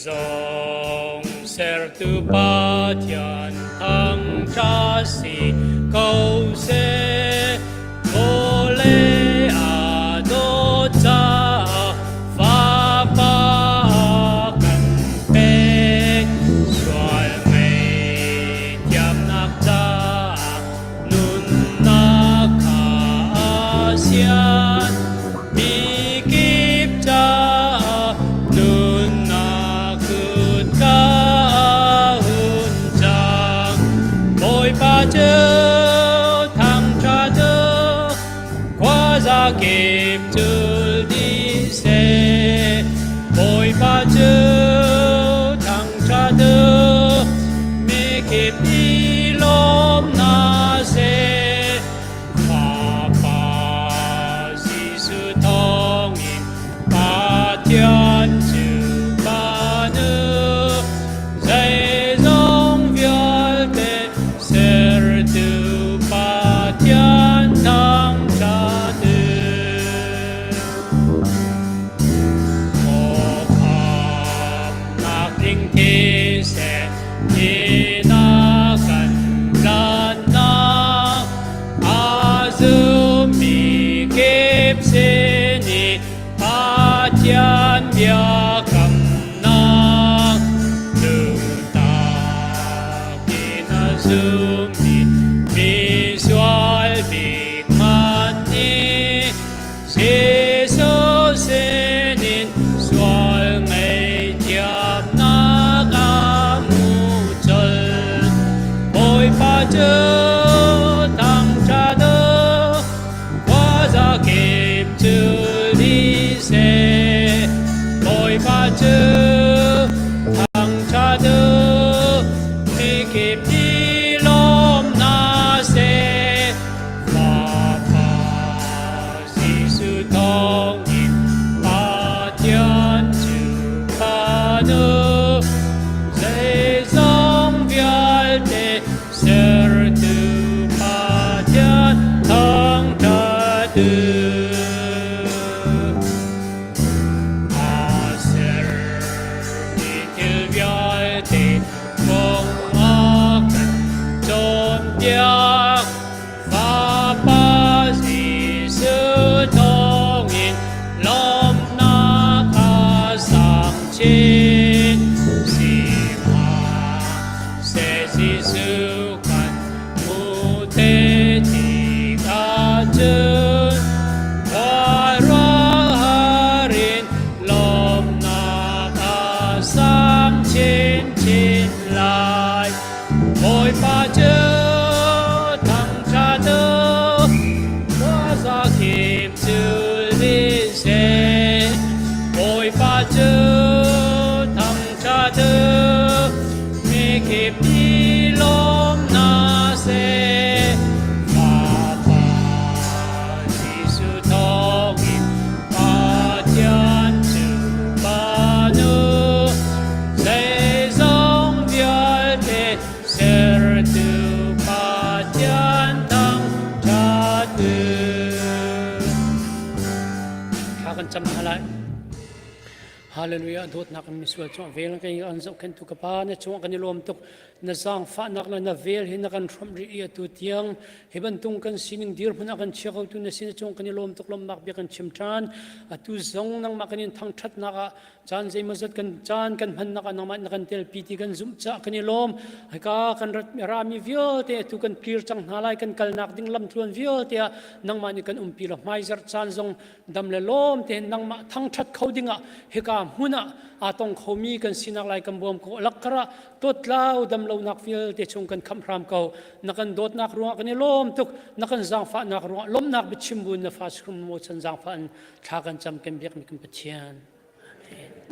Zeizong sertu Pathian thangṭhat si ko seh. Vawlei aa dawt caah Fapa a kan pek. Sual ngaihthiamnak caah. Bawipa cu thangṭhat u, mikip i lawm hna seh. Fapa Jesuh thawngin Pathian cu kan u, zeizong vialte sertu Pathian thangṭhat u. Mawkhamnak ding thisen in a kan tlanhnak a zummi kip sin i Pathian biakamnak lungtak in a zummi misual bik hmanh nih Jesuh sinin sual ngaihthiamnak a hmu colh. Bawipa cu thangṭhat u, khuazakip cu dih seh. Bawipa cu thangṭhat u, mikip nih lawm hna seh. Fapa Jesuh thawngin Pathian cu kan u. Zeizong vialte sertu Pathian thangṭhat u. A sermi thil vialte kong a kan cawnpiak. Fapa Jesuh thawngin lawmhnak a sang chin. Sihmanhseh Jesuh kan hmu te tikah cun khuaruahhar in lawmhnak a sang chinchin lai. Bawipa cu thangṭhat u, khuazakip cu seh. Bawipa cu thangṭhat u, mikip nih lawm hna seh. Fapa Jesuh thawngin Pathian cu kan u. Zeizong vialte sertu Pathian thangṭhat u. Thla kan cam hna lai. Hallelujah dawtnak in misual cungah vel kan an zohkhenhtu ka pa na cungah kan i lawm tuk na zaangfahnak le na vel hi na kan hrawmh rih i atu tiang hi bantung kan sining dirhmun ah kan chia ko tu na sin cung kan i lawm tuk lawmnak bia kan chim ṭhan atu zong nangmah kan in thangṭhatnak ah caan zeimawzat kan caan kan hmannak ah nangmah na kan telpi ti kan zumh caah kan i lawm hika kan rat rami vialte atu kan clear cang hna lai kan kalnak ding lamtluan vialte ah nangmah nih kan umpi lo hmaizarh caan zong dam le lawm tein nangmah thangṭhat kho dingah hika hmun ah aa tong khomi kan sinak lai kan bawm ko lakkar ah tawtlau damlonak vialte chung kan khamh hram ko na kan dawtnak ruangah kan i lawm tuk na kan zaangfahnak ruangah lawmhnak biachim bu na fa mo chan zaangfah in thla kan cam kan biakmi kan Pathian. Amen.